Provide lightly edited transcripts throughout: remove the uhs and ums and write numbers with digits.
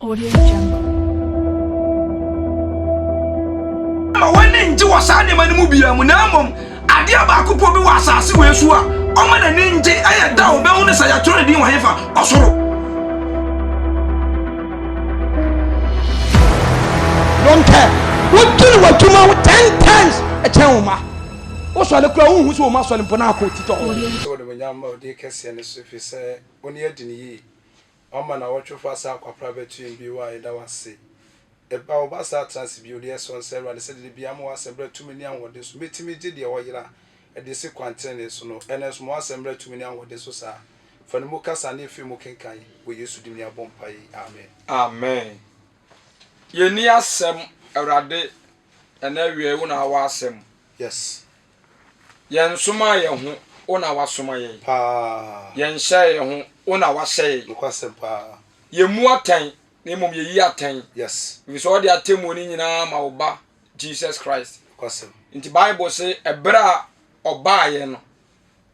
Audio Jungle. Ma w'ani ngye wɔ saa nneɛma no mu biara mu, na mmom adeɛ baako pɔ bi wɔ asase wei so a ɔma n'ani ngye ɛyɛ da a ɔbɛhu no sɛ yɛatwerɛ ne din wɔ hefa? Ɔsoro. Don't care. Wodwene w'adwuma ho ten times ɛkyɛn wo ma. Wosɔre koraa wonhu sɛ wo ma sɔre mpo na akɔ titɔ hɔ. Sɛ wɔde ma wo din kɛseɛ no so, ɛfiri sɛ wo ne adi no yie. Woama nnawɔtwe asa akwapra abɛto yɛn bio a, yɛda wo ase. Ɛba wo ba saa tena ase bio de yɛsrɛ wo sɛ, Awurade, sɛdeɛ da biara ma w'asɛm bra tumi ne ahoɔden so. Mɛtumi gye deɛ ɔyera de si kwan tenenee so no. Ɛnnɛ nso, ma w'asɛm mmra tumi ne ahoɔden so saa. Fa ne mu kasa ne ɛfiri mu kenkan. Wɔ Yesu din mu yɛabɔ mpaeɛ yi, amen. Amen yɛnni asɛm awurade ɛnɛ awia yi wo na awɔ asɛm. Yes. Yɛnsomaa yɛn ho, wo na woasoma yɛn. Paa. Yɛnhyɛɛ yɛn ho, wo na woahyɛ yɛn. Nokwasɛm paa. Yɛmmu atɛn, na mmom yɛyi atɛn. Yes. Ɛfiri sɛ wode atemmuo no nyinaa ma wo Ba, Jesus Christ. Nokwasɛm. Nti Bible se ɛberɛ a ɔbaeɛ no,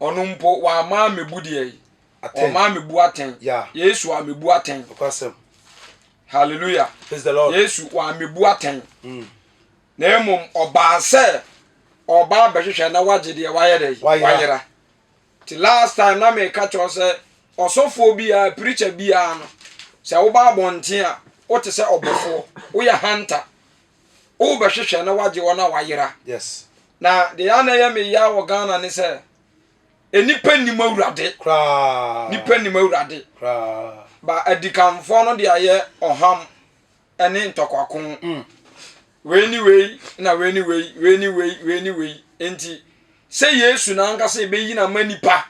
ɔno mpo wamma ammɛbu deɛ yi. Atɛn. Ɔmma ammɛbu atɛn. Yeah. Yesu ammɛbu atɛn. Nokwasɛm. Hallelujah. Praise the Lord. Yesu wammɛbu atɛn. Mm. Na mmom ɔbaa sɛ ɔba abɛhwehwɛ na wagye deɛ wayɛ dɛ wayera. Nti last time na meka kyerɛ sɛ ɔsɔfoɔ biara preacher biara no sɛ woba abɔnten a wote sɛ ɔbɔfoɔ woyɛ hunter wobɛhwehwɛ na wagye wɔn a wayera. Yes. Na deɛ ana ɛyɛ me ya wɔ Ghana ne sɛ nnipa nnim awurade. Koraa. Nnipa nnim awurade. Koraa. Ba adikanfoɔ no de ayɛ ɔham ne ntɔkwako. Mm. Wei ne wei na wei ne wei, wei ne wei, wei ne wei. Enti sɛ Yesu n'ankasa ebeyi no ama nipa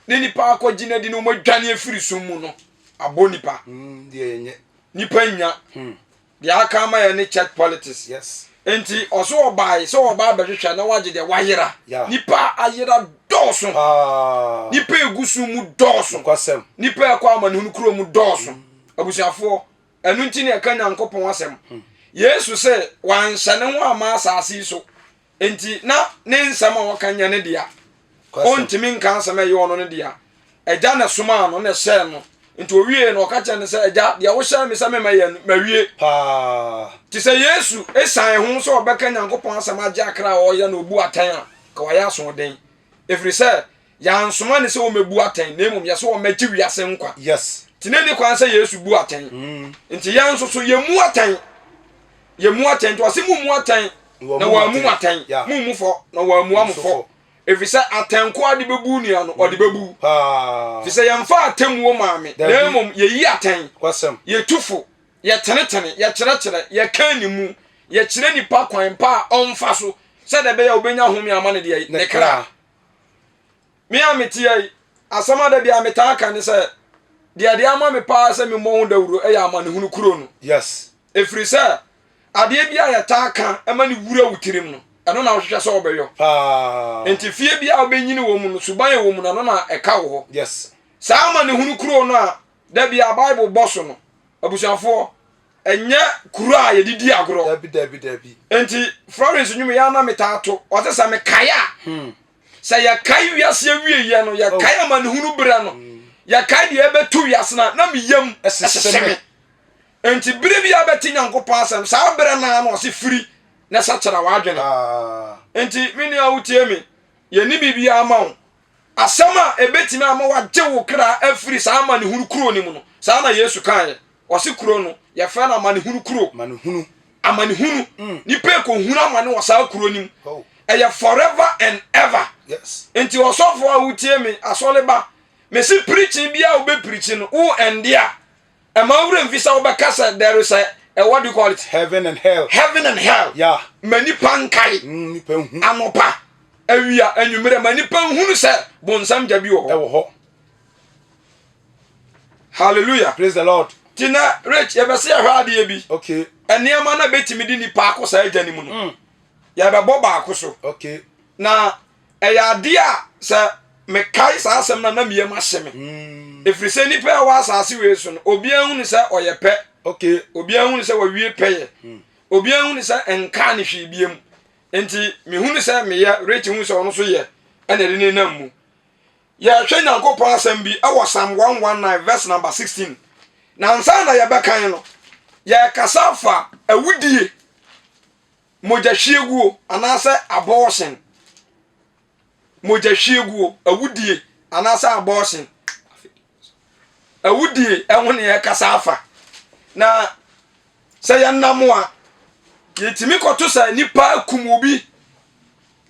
ne nipa akɔgye no adi na wɔadwane afiri sum mu no, abɔ nipa. Mm, deɛ yɛnyɛ. Nipa nya. Hmm. Deɛ aka ama yɛ ne church politics. Yes. Enti ɔso ɔbae sɛ ɔba abɛhwehwɛ na wagye deɛ wayera. Yeah. Nipa ayera dɔɔso. Paa. Nipa egu sum mu dɔɔso. Nokwasɛm. Nipa ɛkɔ amanehunu kuro mu dɔɔso. Abusuafoɔ, Ɛno nti na yɛka Nyankopɔn asɛm. Yesu se wanhyɛ ne ho amma asase yi so, enti na ne nsɛm a ɔka nyɛ ne dea. Ɔntumi nka asɛm a ɛyɛ ɔno ne dea. Agya na ɛsomaa no na ɛhyɛɛ no. Nti owiee no, ɔka kyerɛɛ no sɛ, Agya, deɛ wohyɛɛ me sɛ memmɛyɛ no, mawie. Paa. Nti sɛ Yesu sian ho sɛ ɔbɛka Nyankopɔn asɛm agye akra a ɔreyɛ na ɔbu atɛn a, nka wayɛ asoɔden. Ɛfiri sɛ, yɛansoma no sɛ ɔmmɛbu atɛn, na mmom yɛsɛ ɔmmɛgye wiase nkwa. Yes. Nti na ɛni kwan sɛ Yesu bu atɛn. Mm. Nti yɛn nso so yɛmmu atɛn. Yɛmmu atɛn. Nti ɔse mommu atɛn na wɔammu mo atɛn. Yeah. Mommu fɔ na wɔammua mo fɔ. Ɛfiri sɛ atɛn ko a de bɛbu nua no, ɔde bɛbu. Paa. Ɛfiri sɛ yɛmfa atemmuo maa me, na Dabi. mmom yɛyi atɛn. Kwasɛm. Yɛtu fo, yɛtenetene, yɛkyerɛkyerɛ, yɛka animu, yɛkyerɛ nipa kwan pa a ɔmfa so sɛdeɛ ɛbɛyɛ a ɔbɛnya home ama ne deɛ ne kra. Me a mete ha yi, asɛm a da biara metaa ka ne sɛ, deɛ ɛde ama me paa sɛ memmɔ ho dawuro yɛ amanehunu kuro no. Yes. Ɛfiri sɛ, adeɛ bi a yɛtaa ka ma no wura wo tirim no, ɛno na wohwehwɛ sɛ wobɛyɔ. Paa. Nti fie bi a wobɛnyini wɔ mu no, suban a ɛwɔ mu no, ɛno na ɛka wo hɔ. Yes. Saa amanehunu kuro no a da biara Bible bɔ so no, abusuafoɔ, ɛnyɛ kuro a yɛde di agorɔ. Dabi dabi dabi. Nti Florence nnwom yɛ ana metaa to ɔsɛ sɛ mekae a hmm. sɛ yɛkae wiase awieɛ no yɛkae oh. amanehunu berɛ no hmm. yɛkae deɛ ɛbɛto wiase no na meyam ɛsese me nti bere bi a bɛte Nyankopɔn asɛm saa berɛ no na ɔse firi na sakyera w'adwene ah. nti me nua wotie me yɛni biribiara ma wo Asɛm a ebetumi ama wɔagye wo kra afiri saa amanehunu kuro no mu no, saa na Yesu kaeɛ. Ɔse kuro no, yɛfrɛ no amanehunu kuro. Amanehunu. Amanehunu. Mm. Nipa ekohunu amane wɔ saa kuro no mu. Oh. Ɛyɛ forever and ever. Yes. Nti ɔsɔfo a wotie me, asɔreba, mese preaching biara a wobɛpreachi no, wo ɛnde a, Ɛma wo werɛ mfi sɛ wobɛka sɛ there is a, a what do you call it? Heaven and hell. Heaven and hell. Yeah. Ma nipa nkae. Mm, nipa nhu. Anɔpa, awia, anwummerɛ, ma nipa nhunu sɛ bonsam gya bi wɔ hɔ. Ɛwɔ hɔ. Hallelujah. Praise the Lord. Ti na Rich yɛbɛsɛ yɛhwɛ adeɛ bi. Okay. Nneɛma na bɛtumi de nipa akɔ saa gya no mu no. Mm. Yɛbɛbɔ baako so. Okay. Na ɛyɛ adeɛ a sɛ mekae saa asɛm no a na me yam ahye me. Mm. Ɛfiri sɛ nnipa a ɛwɔ asase wei so no, obiara hunu sɛ ɔyɛ pɛ. Okay. Obiara hunu sɛ wawie pɛyɛ. Mm. Obiara hunu sɛ nkaa ne hwee biam. Nti mehunu sɛ meyɛ, Rachel hunu sɛ ɔno nso yɛ, ɛna ɛde ne nam mu. Yɛhwɛ Nyankopɔn asɛm bi ɛwɔ Psalm 119 verse number 16. Na ansa na yɛbɛkan no, Yɛrekasa afa awudie, mogyahwieguo anaasɛ abortion. Mogyahwieguo, awudie anaasɛ abortion. Awudie ɛho ne yɛrekasa afa. Na sɛ yɛnam a, yɛtumi kɔto sɛ nipa akum obi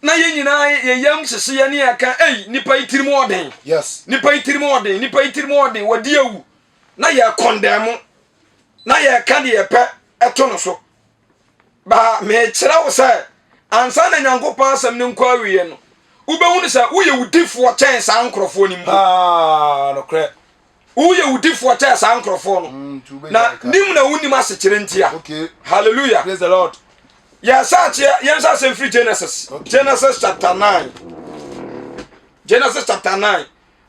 na yɛn nyinaa yɛn yam hyehye yɛn ne yɛka ei nipa yi tirim ɔden. Yes. Nipa yi tirim ɔden, nipa yi tirim ɔden, wɔdi awu. Na yɛkɔndɛn mo na yɛka deɛ yɛpɛ ɛto no so. Ba mekyerɛ wo sɛ ansa na Nyankopɔn asɛm no nkɔ awieɛ no, wobɛhunu sɛ woyɛ wodifoɔ kyɛn saa nkurɔfoɔ no mpo. Paa, nokorɛ. Woyɛ wodifoɔ kyɛn saa nkurɔfoɔ no. Mm, na nim na wonim asekyerɛ ntia. Okay. Hallelujah. Praise the Lord. Yɛsa akyerɛ yɛnsa asɛm firi Genesis. Okay. Genesis chapter 9. Genesis chapter 9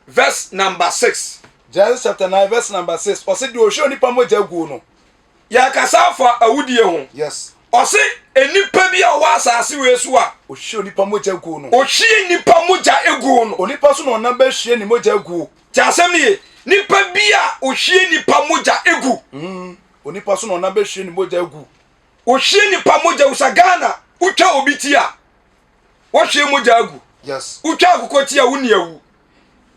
verse number 6. Genesis chapter 9 verse number 6. Ɔse deɛ ɔhwie onipa mogya guo no. Yɛkasa afa awudie ho. Yes. Ɔse nnipa bi a ɔwɔ asase wei so a. Ɔhwie onipa mogya guo no. Ɔhwie nnipa mogya guo no. Onipa so na ɔnam bɛhwie ne mogya guo. Te asɛm no ye. Nipa bi a ɔhwie nipa mogya gu. Onipa so na ɔnam bɛhwie ne mogya gu. Ɔhwie nipa mogya gu. Sɛ Ghana wotwa obi ti a, wɔhwie mogya agu. Yes. Wotwa akokɔ ti a, wonni awu.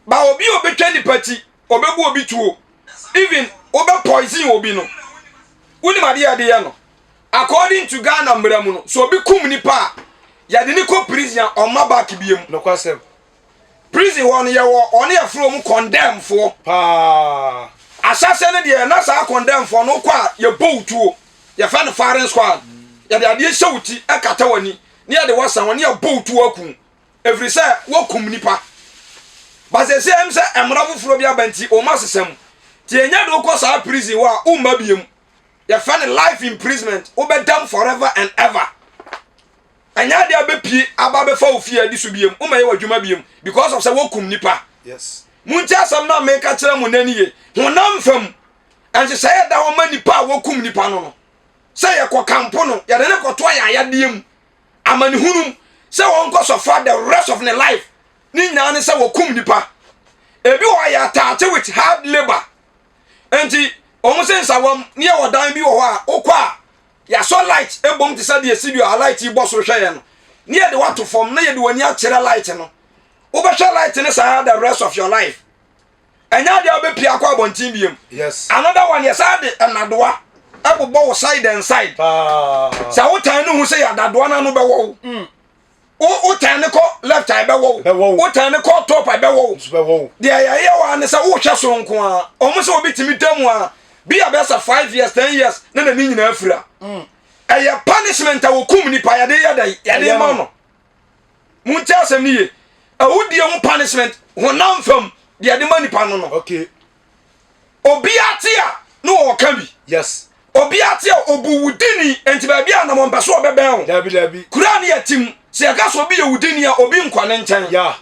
Ba obi a ɔbɛtwa nipa ti, ɔbɛbu obi tuo. Even wobɛ poison obi no. Wonim adeɛ a yɛde yɛ no. According to Ghana mmara mu no, sɛ obi kum nipa a, yɛde ne kɔ prison a ɔmma back biem. Nokwasɛm. Prison hɔ no yɛwɔ ɔne yɛfrɛ wɔn condemn foɔ. Paa. Ahyɛseɛ no deɛ na saa condemn foɔ no wokɔ a yɛbɔ wo tuo. Yɛfrɛ no firing squad. Yɛde adeɛ hyɛ wo ti kata w'ani ne yɛde wo asan hɔ ne yɛbɔ wo tuo aku wo. Ɛfiri sɛ woakum nipa. But seesei ɛm sɛ mmara foforɔ bi aba nti wɔn asesa mu. Nti yɛnya de wokɔ saa prison hɔ a womma biom. Yɛfrɛ no life imprisonment. Wobɛdam forever and ever. Ɛnyɛ adeɛ a wobɛpie aba abɛfa wo fie adi so biom. Wommɛyɛ w'adwuma biom because of sɛ woakum nipa. Yes. Montie asɛm no a meka kyerɛ mo nnɛ no ye. Honam fam nhyehyɛeɛ da hɔ ma nipa a wɔkum nipa no no. Sɛ yɛkɔ kampo no, yɛde no kɔto ayayadeɛ mu, amanehunu mu, sɛ wɔnkɔ suffer the rest of ne life. Ne nyinaa ne sɛ wɔkum nipa. Ebi wɔ hɔ a yɛataakye with hard labour. Enti wɔn sɛ nsawam ne yɛwɔ dan bi wɔ hɔ a wokɔ a yɛasɔ light ebom te sɛ deɛ studio a light yi bɔ soro hwɛ yɛn no ne yɛde wato fam na yɛde w'ani akyerɛ light no. Wobɛhwɛ light no saa the rest of your life. Ɛnyɛ adeɛ a wobɛpie akɔ abɔnten biom. Yes. Another one yɛsan de nnadoa ɛbobɔ wo side and side. Paa. Sɛ wotan no hu sɛ yɛ adadoa no ano bɛwɔ wo. Mm. Wotan no kɔ left a ɛbɛwɔ wo. Ɛbɛwɔ wo. Wotan no kɔ top a ɛbɛwɔ wo. Nso bɛwɔ wo. Deɛ yɛyɛ wɔ ne sɛ wohwɛ soro nko a wɔn sɛ obi tumi da mu a bi a bɛyɛ sɛ 5 years 10 years na n'ani nyinaa fira. Ɛyɛ punishment a wɔkum nipa yɛde yɛ dɛ yɛde ma no. Montie asɛm no ye. Awudie ho punishment honam fam deɛ yɛde ma nipa no no. Okay. Obi ate a na ɔka bi. Yes. Obi ate a obu wudini nti baabi a nam ɔmpɛ so ɔbɛbɛn wo. Dabi dabi. Kura ne yɛ tim. Sɛ yɛka sɛ obi yɛ wudini a obi nkɔ ne nkyɛn. Ya.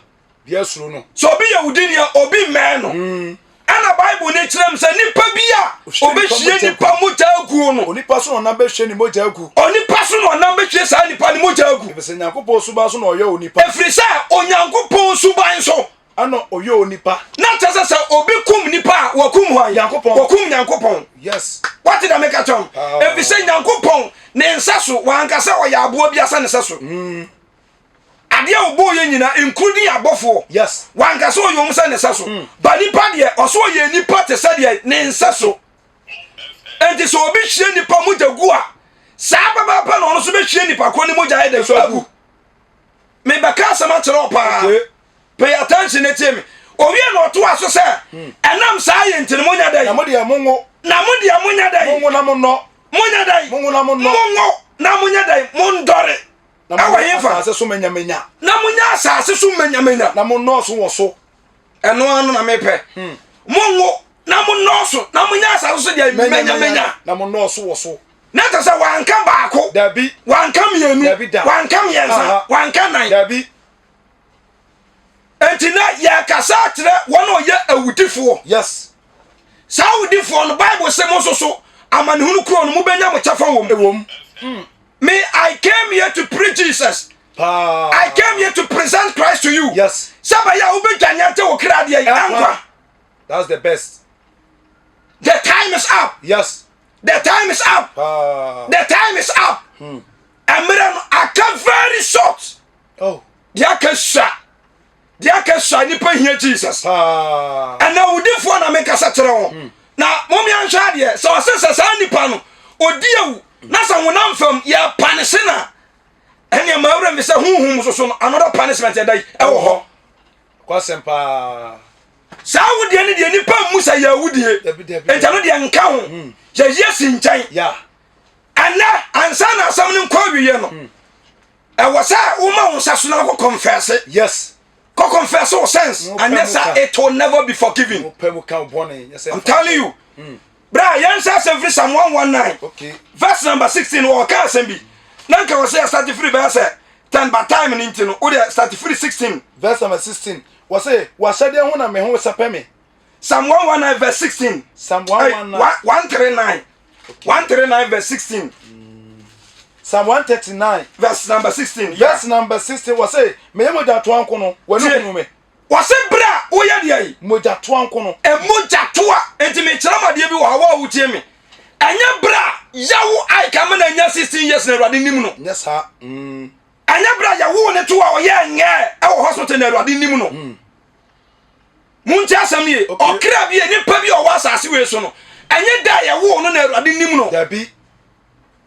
Bia suro no. Sɛ obi yɛ wudini a obi mmɛn no. Ɛna Bible no kyerɛ m sɛ nipa bi a obɛhwie nipa mogya aguo no. Onipa so na ɔnam bɛhwie ne mogya agu. Onipa so na ɔnam bɛhwie saa nipa ne mogya agu. Ɛfiri sɛ Nyankopɔn suban so na ɔyɛ onipa. Ɛfiri sɛ Onyankopɔn suban so. Ɛna ɔyɛ onipa. Na kyerɛ sɛ sɛ obi kum nipa a wɔkum hwan? Nyankopɔn. Wɔkum Nyankopɔn. Yes. Wate da meka kyerɛ Paa. Ɛfiri sɛ Nyankopɔn ne nsa so wanka sɛ ɔyɛ aboa bi asa ne sɛ so. Adeɛ a ɔbɔɔ yɛ nyinaa including abɔfoɔ. Yes. Wanka sɛ ɔyɛ wɔn sɛ ne sɛ so. Ba nipa deɛ ɔsɛ ɔyɛ nipa te sɛ deɛ ne nsa so. Enti sɛ obi hwie nipa mogya gu a saa pɛpɛɛpɛ na ɔno nso bɛhwie nipa korɔ ne mogya ayɛ dɛ so agu. Mebɛka asɛm akyerɛ wo paa. Okay. Pay attention na tie me. Owie na ɔtoa so sɛ ɛnam saa yɛ nti no monyɛ dɛn? Na mo deɛ monwo. Na mo deɛ monyɛ dɛn? Monwo na monnɔ. Monyɛ dɛn? Monwo na monnɔ. Monwo na monyɛ dɛn? Mondɔre. Na Ɛwɔ monyɛ hefa? asase so manyamanya. Na monyɛ asase so manyamanya. Na monnɔɔso wɔ so. Ɛno ano na mepɛ. Monwo na monnɔɔso na monyɛ asase so deɛ manyamanya. Na monnɔɔso wɔ so. Na kyerɛ sɛ wanka baako. Dabi. Wanka mmienu. Dabi da. Wanka mmiɛnsa. Aha. Wanka nan. Dabi. Enti na yɛkasa akyerɛ wɔn a ɔyɛ awudifoɔ. Yes. Saa awudifoɔ no Bible sɛ mo nso so amanehunu kuro no mobɛnya mo kyɛfa wɔ mu. Ɛwɔ mu. Me, I came here to preach Jesus. Paa. I came here to present Christ to you. Yes. Sɛ bɛyɛ a wobɛdwane agye wo kra deɛ Ɛnkwa. ɛnkwa. That's the best. The time is up. Yes. The time is up. The time is up. Mmerɛ no aka very short. Oh. Deɛ aka sua. Deɛ aka sua nipa hia Jesus. Ɛnna awudifoɔ na mekasa kyerɛ wɔn. Na mom yɛnhwɛ adeɛ sɛ ɔsɛ sɛ saa nipa no ɔdi awu na sɛ honam fam yɛ panise na ɛnneɛ ma awura mi sɛ honhom soso no another punishment ɛda yi ɛwɔ hɔ. Kwasɛm paa. Saa awudie no deɛ nipa mmu sɛ yɛ awudie. Nti ɛno deɛ nka ho. Yɛyi asi nkyɛn. Ɛnɛ ansa na asɛm no nkɔ awieɛ no ɛwɔ sɛ woma wo nsa so na wokɔ confess. Yes. Kɔ confess wo sins. Anyɛ sa it will never be forgiven. I'm telling you. Bra yɛn nsa asɛm firi Psalm 119 okay. Verse number 16 wɔka asɛm bi na nka wɔ sɛ yɛ start firi bɛyɛ sɛ 10 but time no nti no wodeɛ start firi 16. Verse number 16 wɔ sɛ w'ahyɛdeɛ ho na me ho sɛpɛ me. Psalm 119 verse 16. Psalm 119. 139. Okay. 139 verse 16. Psalm 139. Verse number 16. Verse number 16 wɔ sɛ meyɛ mogyatoa nko no w'ani hunu me. Wɔse berɛ a woyɛ deɛ yi. Mogyatoa nko no. Mogyatoa. Enti mekyerɛ mo adeɛ bi wɔ ha, wo a wotie me. Ɛnyɛ berɛ a yɛwo Ike ama no anya 16 years na Awurade nim no. Nyɛ saa. Ɛnyɛ berɛ a yɛwoo no to a ɔyɛɛ ngɛɛ ɛwɔ hospital na Awurade nim no. Montie asɛm yie. Ɔkra bi a nipa bi a ɔwɔ asase wei so no, ɛnyɛ da a yɛwoo no na Awurade nim no. Dabi.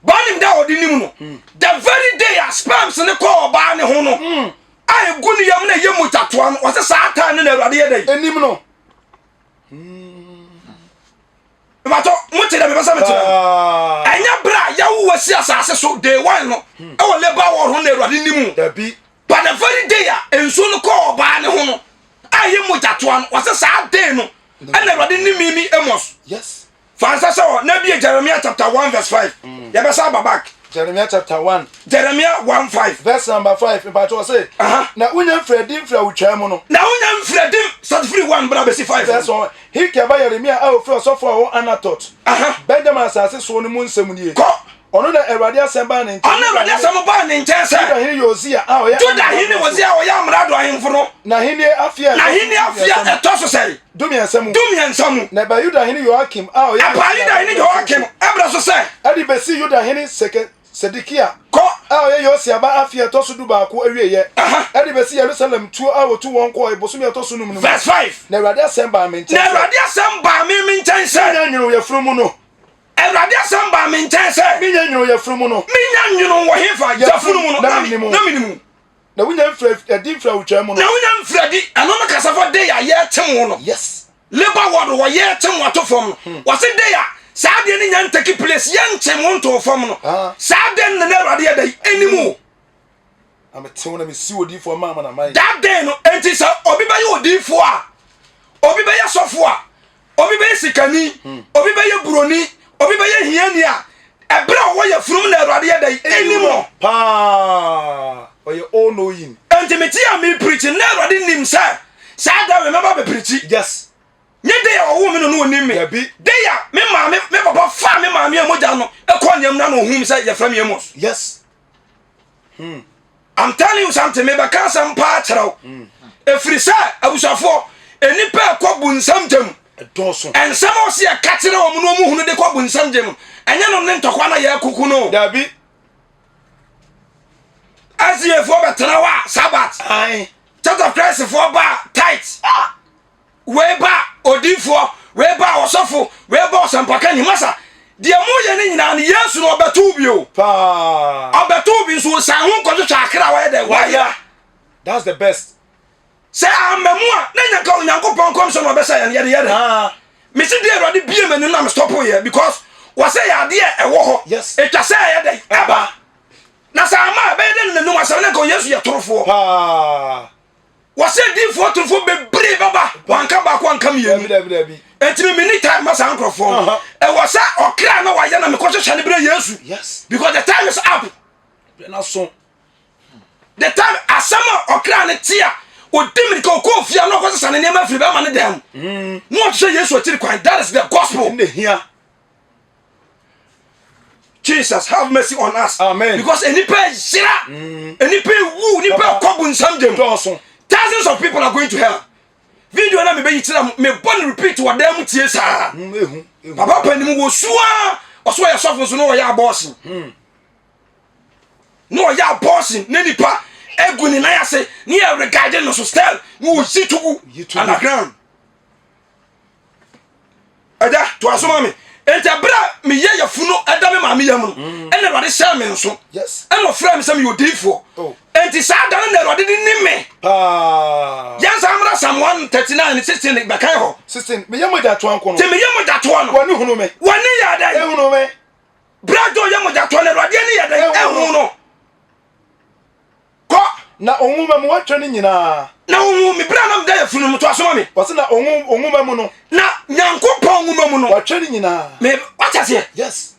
Baa nim da a ɔde nim no. The very day a sperms ne kɔ ɔbaa ne ho no, a egu ne yam na ɛyɛ mogyatoa no, ɔsɛ saa time no na Awurade yɛ dɛ. Enim no. Mbatɔ, mo te dɛ mepɛ sɛ mekyerɛ no. Ɛnyɛ bere a yɛwo wɔ si asase so day one no, ɛwɔ labour ward ho na Awurade nim. Dabi. But the very day a nsuo no kɔɔ ɔbaa ne ho no, a ɛyɛ mogyatoa no, ɔsɛ saa day no, ɛna Awurade nim mi Amos. Yes. Fa nsa hyɛ hɔ na bie Jeremiah chapter 1 verse 5. Yɛbɛsa aba back. Jeremiah chapter 1. Jeremiah 1 5. Verse number 5. Mpatsɔ ɔse. Na wonya mfiri adi mfiri awotwaa mu no. Na wonya mfiri adi start firi 1 bra bɛsi 5. Verse 1. Hilkia ba Yeremia a ofiri ɔsɔfo a ɔwɔ Anatot, Benjamin asase soɔ no mu nsɛm nie. Kɔ. Ɔno na Awurade asɛm baa ne nkyɛn. Ɔno na Awurade asɛm baa ne nkyɛn sɛ. Juda hene Yosia a ɔyɛ. Juda hene Yosia a ɔyɛ amrado ahemfo no. N'ahenni afe a. N'ahenni afe a ɛtɔ so sɛn. 13 mu. 13 mu. Na ɛbaa Yuda hene Yoakim a ɔyɛ. Ɛbaa Yuda hene Yoakim ɛbrɛ so sɛ. Ɛde besi Yuda hene Seke Sedekia. Kɔ. A ɔyɛ Yosia ba afe a ɛtɔ so 11 awieeɛ. Ɛde besi Yerusalem tuo a wɔtu wɔn kɔɔ bosome a ɛtɔ so 5 no mu. Verse 5. Na Awurade asɛm baa me nkyɛn sɛ. Na Awurade asɛm baa me nkyɛn sɛ. Menya nwene yafunu mu no. Awurade asɛm baa me nkyɛn sɛ. Menya nwene yafunu mu no. Menya nwene wɔ hefa? Yafunu mu no. Na mennim. Na mennim. Na wonya mfiri adi mfiri awotwaa mu no. Na wonya mfiri adi, ɛno no kasa fa day a yɛretem wo no. Yes. Labour ward wɔ yɛretem wo ato fam no. Wɔse day a saa adeɛ no nya ntake place, yɛnkyem wo ntoo fam no. Saa day no na na Awurade yɛ dɛn? Anim wo. Na mete wo na mesi odiyifoɔ maa amanaman. That day no, enti sɛ obi bɛyɛ odiyifoɔ a, obi bɛyɛ sɔfoɔ a, obi bɛyɛ sikani, obi bɛyɛ buroni, obi bɛyɛ hiani a, ɛberɛ a ɔwɔ yafunum na Awurade yɛ dɛn? Ɛnim no. Paa, ɔyɛ all knowing. Enti mete a mepreakyi na Awurade nim sɛ saa da wei mɛba bɛpreakyi. Yes. Nye day a ɔwoo me no na ɔnim me. Dabi. Day a me maame, me papa faa me maame a mogya no kɔɔ nneɛm na na ɔhuu me sɛ yɛfrɛ me Amos. Yes. I'm telling you something, mebɛka asɛm paa kyerɛ wo. Ɛfiri sɛ, abusuafoɔ, nnipa ɛkɔ bu nsɛm gyam. Ɛdɔɔso. Nsɛm a ɔsi ɛka kyerɛ wɔn na wɔn hunu de kɔ bu nsɛm gyam. Ɛnyɛ no ne ntɔkwa na yɛkoko no. Dabi. SDA foɔ bɛtena hɔ a Sabbath. Aye. Church of Christ foɔ ba tight. Wei ba odiifoɔ, wei ba ɔsɔfo, wei ba ɔsɛmpakani. Masa, deɛ moyɛ no nyinaa no, Yesu no ɔbɛtow bi o. Paa. Ɔbɛtow bi nso ɔsan ho nkɔhwehwɛ akra a wɔyɛ dɛ wayera. That's the best. Sɛ amma mu a, na nyanka Onyankopɔn nkɔmhyɛ na ɔbɛhyɛ yɛn yɛde yɛ dɛ. Mesi deɛ Awurade bie m'anim na mestɔpo yɛ because wɔsɛ yɛ adeɛ ɛwɔ hɔ. Yes. Ɛtwa sɛ ɛyɛ dɛ ɛba. Na sɛ amma a, ɛbɛyɛ dɛ na n'anum asɛm na nka Yesu yɛ torofoɔ. Paa. Wɔsɛ adiifoɔ atorofoɔ bebree bɛba, wanka baako anka mmienu. Dabi. Enti me menni time ma saa nkurɔfoɔ no. Ɛwɔ sɛ ɔkra na wayɛ na mekɔhwehwɛ no berɛ Yesu. Yes. Because the time is up. Berɛ no aso. The time asɛm a ɔkra no te a ɔdi mirika ɔkɔ ofie a na ɔkɔsesa ne nneɛma afiri bɛrima ne dan mu. Na ɔhwehwɛ Yesu akyiri kwan. That is the gospel. Ɛnna hia. Jesus have mercy on us. Amen. Because enipa yira, enipa ewu, nipa kɔ bunsam gyem. Dɔɔso. Thousands of people are going to hell. Video na mebɛyi kyerɛ mo, mebɔ no repeat wɔ dan mu tie saa. Ehu. Papa panim wɔ sua. Ɔso ɔyɛ sɔfo nso na ɔyɛ abɔɔsen. Na ɔyɛ abɔɔsen na nipa egu ne nan ase ne yɛ regard no so still na ɔyi tugu underground. Ɛgya to aso ma me. Nti ɛberɛ a meyɛ yafunu ɛda me maame yam no mm. ɛna Awurade hyɛɛ me nso ɛna ɔfrɛ me sɛ meyɛ odiyifoɔ. Oh. Nti saa da no na Awurade de ni me. Yɛn san mmra Psalm 139 16 bɛkan hɔ. 16 meyɛ mogyatoa nko no. Nti meyɛ mogyatoa no. Wɔne hunu me. Wɔne yɛ adɛn? Ehunu me. Berɛ a ɔyɛ mogyatoa no Awurade ani yɛ dɛn? Ehu no. Kɔ. Na wo nwoma mu wɔatwerɛ ne nyinaa. Na wohuu me berɛ a na meda yafunu mu. Toa so ma me. Ɔse na wo nwoma mu no. Na Nyankopɔn nwoma mu no. Wɔatwerɛ ne nyinaa. Me, wate aseɛ? Yes.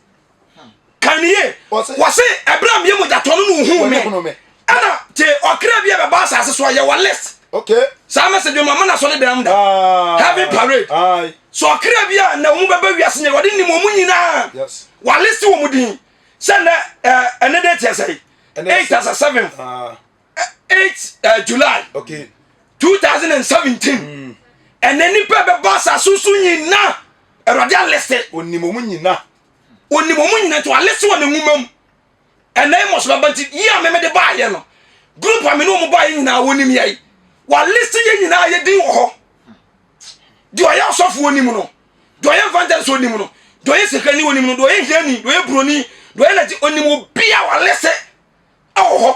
Kan ne yie. Wɔse. Wɔse ɛberɛ a meyɛ mogyatɔ no na wohuu me. Wɔhunu me. Ɛna te ɔkra bi a bɛba asase so a yɛwɔ list. Okay. Saa message no mama no asɔre dan mu da. Ah. Heaven parade. Aye. So ɔkra bi a na wɔn bɛba wiase nyɛ wɔde nim wɔn nyinaa. Yes. Wɔalist wɔn din. Sɛ nnɛ ɛɛ ɛnɛ date yɛ sɛn? 8 as a 7 8 uh, July okay. 2017 mm. ɛnɛ nipa bɛba asase so nyina awurade alese onim ɔmu nyina onim ɔmu nyina nti walese wɔ ne nwoma mu ɛnɛ mɔso bɛba nti yi a meme de baayɛ no group a me ne ɔmu baayɛ nyinaa wɔnim yɛi walese yɛ nyinaa yɛdin wɔ hɔ deɛ ɔyɛ ɔsɔfo onim no deɛ ɔyɛ evangelist onim no deɛ ɔyɛ sikani onim no deɛ ɔyɛ hiani deɛ ɔyɛ buroni deɛ ɔyɛ nagye onim obi a walese ɛwɔ hɔ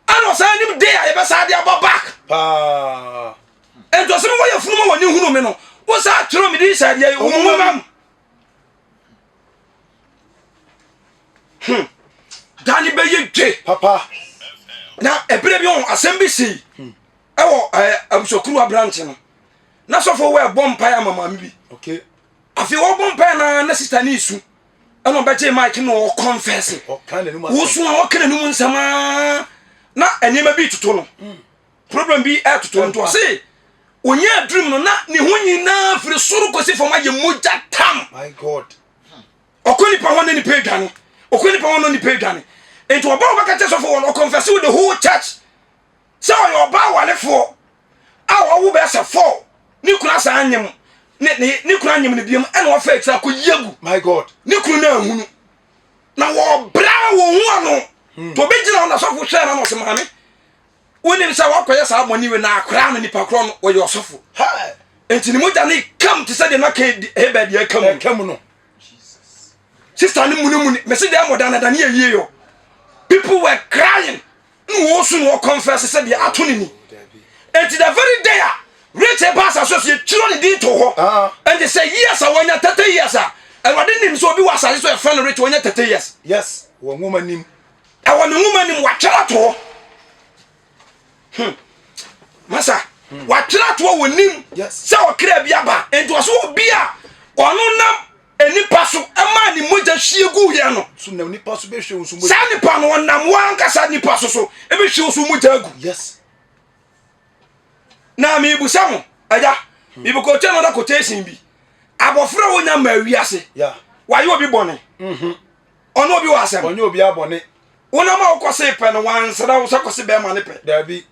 ɛna ɔsan nim day a yɛbɛsan de aba back paa nti ɔsɛ mewɔ yɛ funuma wɔ ne hunu me no wosan twerɛ me din sɛ deɛ wo nwoma mu hmm. da ne bɛyɛ dwe papa na ɛberɛ bi ho asɛm bi sii hmm. ɛwɔ ɛɛ abusuakuruwa branch no na sɔfo wɔ ɛbɔ mpae ama maame bi okay afei wɔbɔ mpae na na sista ne esu ɛna ɔbɛgye mic na ɔkɔnfɛse wosu a ɔka n'anum nsɛm aa na nneɛma bi toto no hmm. problem bi ɛtoto no nti ɔse onye aduru no na ne ho nyinaa firi soro kɔsi fam ayɛ mogya tam my god ɔkɔ nipa hɔ ne nipa adwane ɔkɔ nipa hɔ ne nipa adwane nti ɔba ɔbɛka kyɛ sɔfo wɔn ɔkɔnfɛse with the whole church sɛ ɔyɛ ɔbaa warefoɔ a ɔwo bɛyɛ sɛ fɔ ne kunu asan anyem ne ne ne kunu anyem ne biam ɛna ɔfa akyire akɔ yi agu my god ne kunu no ahunu na wɔbrɛ wɔn ho ano hmm. to obi gyina hɔ na sɔfo hwɛ na na ɔsɛ maame wonim sɛ wakɔyɛ saa bɔne wei na akora no nipa korɔ no ɔyɛ ɔsɔfo nti ne mogya ne kam te sɛ deɛ na Abel deɛ ɛka mu no sista no munimuni mese deɛ mmɔda na dane yɛ yie yɔ people were crying na wɔsu na wɔkɔnfɛse sɛ deɛ ato ne ni enti the very day a Rachel ba asase so yɛtwerɛ ne din to hɔ ah. enti sɛ years a wɔanya 30 years a Awurade nim sɛ obi wɔ asase so yɛfrɛ no Rachel wɔnya 30 years yes wɔ nwoma nim ɛwɔ ne nwoma nim watwerɛ ato hɔ hmm. masa hmm. watwerɛ ato hɔ wɔ nim sɛ ɔkra bi aba enti ɔsɛ obi a ɔno nam Nnipa so maa ne mogya hwie guiɛ no. So nam nipa so bɛhwie wo so mogya. Saa nipa no ɔnam w'ankasa nipa so so ɛbɛhwie wo so mogya agu. Yes. Na mebusa mo agya hmm. mebɛkɔtwa another quotation bi abɔfra a wonya ma wiase wayɛ obi bɔne mhm. ɔne obi wɔ asɛm ɔnyɛ obi abɔne wonam a wokɔ se pɛ no wansra wo sɛ kɔse bɛrima ne pɛ daabi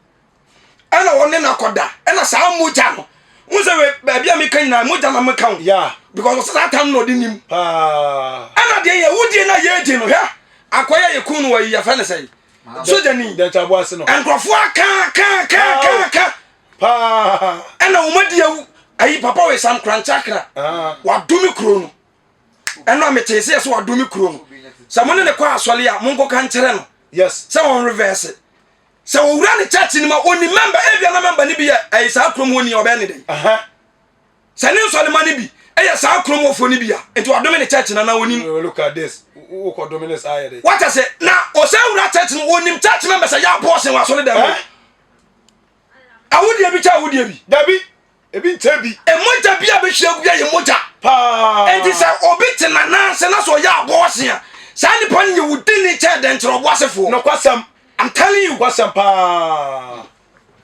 ɛna ɔne no akɔda ɛna saa mogya no n sɛ baabi a meka nyinaa mogya na meka wo yeah. because ɔsɛ saa tam na ɔde nim ɛna deɛ yɛ wodie no a yɛgye no hwɛ akɔyɛ yɛ kun no wɔ yi yɛfɛ ne sɛ sogyani nkurɔfoɔ aka ka ka ka ka ɛna wɔn adi awu ayi papa wɔ esam korankyakra ah. wadome kuro no ɛna metee sɛ yɛ sɛ wadome kuro no sɛ mo ne ne kɔ asɔre a monkɔka nkyerɛ no yes sɛ wɔn reverse Sɛ owura ne church no ma ɔni member ebia na member no bi yɛ ɛyɛ saa kurom hɔ ni ɔbɛyɛ ne dɛn? Sɛ ne nsɔlema no bi ɛyɛ saa kurom hɔfoɔ no bi a nti wadome ne church no anaa onim? Look at this wokɔ dome ne saa yɛ dɛn? Wata sɛ na ɔsɛ wura church no onim church members a yɛ abortion wɔ asɔre dɛm hɔ. Awodeɛ bi kyɛ awodeɛ bi. Dabi. Ebi nkyɛn bi. Mogya bi a bɛhwie agu yɛ mogya. Paa. Enti sɛ obi te n'anan ase na sɛ ɔyɛ abɔɔsen a, saa nipa no yɛ wudini kyɛn dɛnkyerɛ ɔboasefoɔ. Nokwasɛm. I'm telling you. Nokwasɛm paa.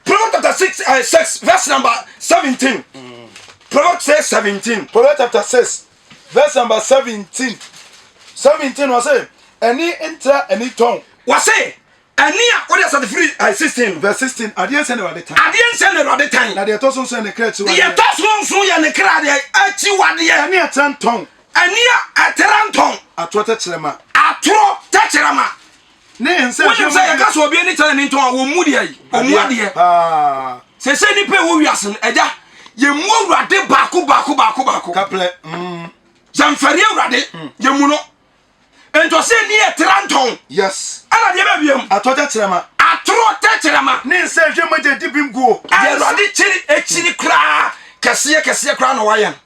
Proverbs chapter 6, uh, 6 verse number 17. Mm. Proverbs 6, 17. Proverbs chapter 6, verse number 17. 17 wɔ se, ɛni ntra ɛni tɔn. Wɔ se, Ɛnne a wode asase firi ayi 16 no. Verse 16, Adeɛ nsɛ na Awurade tan. Adeɛ nsɛ na Awurade tan. Na deɛ ɛtɔ so nson yɛ ne kra akyiwadeɛ. Deɛ ɛtɔ so nson yɛ ne kra deɛ akyiwadeɛ. Ɛne ɛtra ntɔn. Ɛne a ɛtra ntɔn. Atorɔ tɛkyerɛma. Atorɔ tɛkyerɛma. Ne nsa Wonim sɛ yɛka sɛ obi ani kyerɛ ne ntɔn a wɔmmu deɛ yi, ɔmmu adeɛ. Paa. Sɛ sɛ nnipa ɛwɔ wiase no, agya, yɛmmu awurade baako baako baako baako. Kaplɛ. Mm. Yɛmfɛre awurade, yɛmmu no. Nti ɔsɛ ni yɛ tra ntɔn. Yes. Ɛna deɛ bɛ wiem. Atorɔ tɛkyerɛma. Atorɔ tɛkyerɛma. Ne nsa ɛhwɛ mogya di bem guo. Deɛ awurade kyiri akyiri koraa kɛseɛ kɛseɛ koraa na wayɛ no.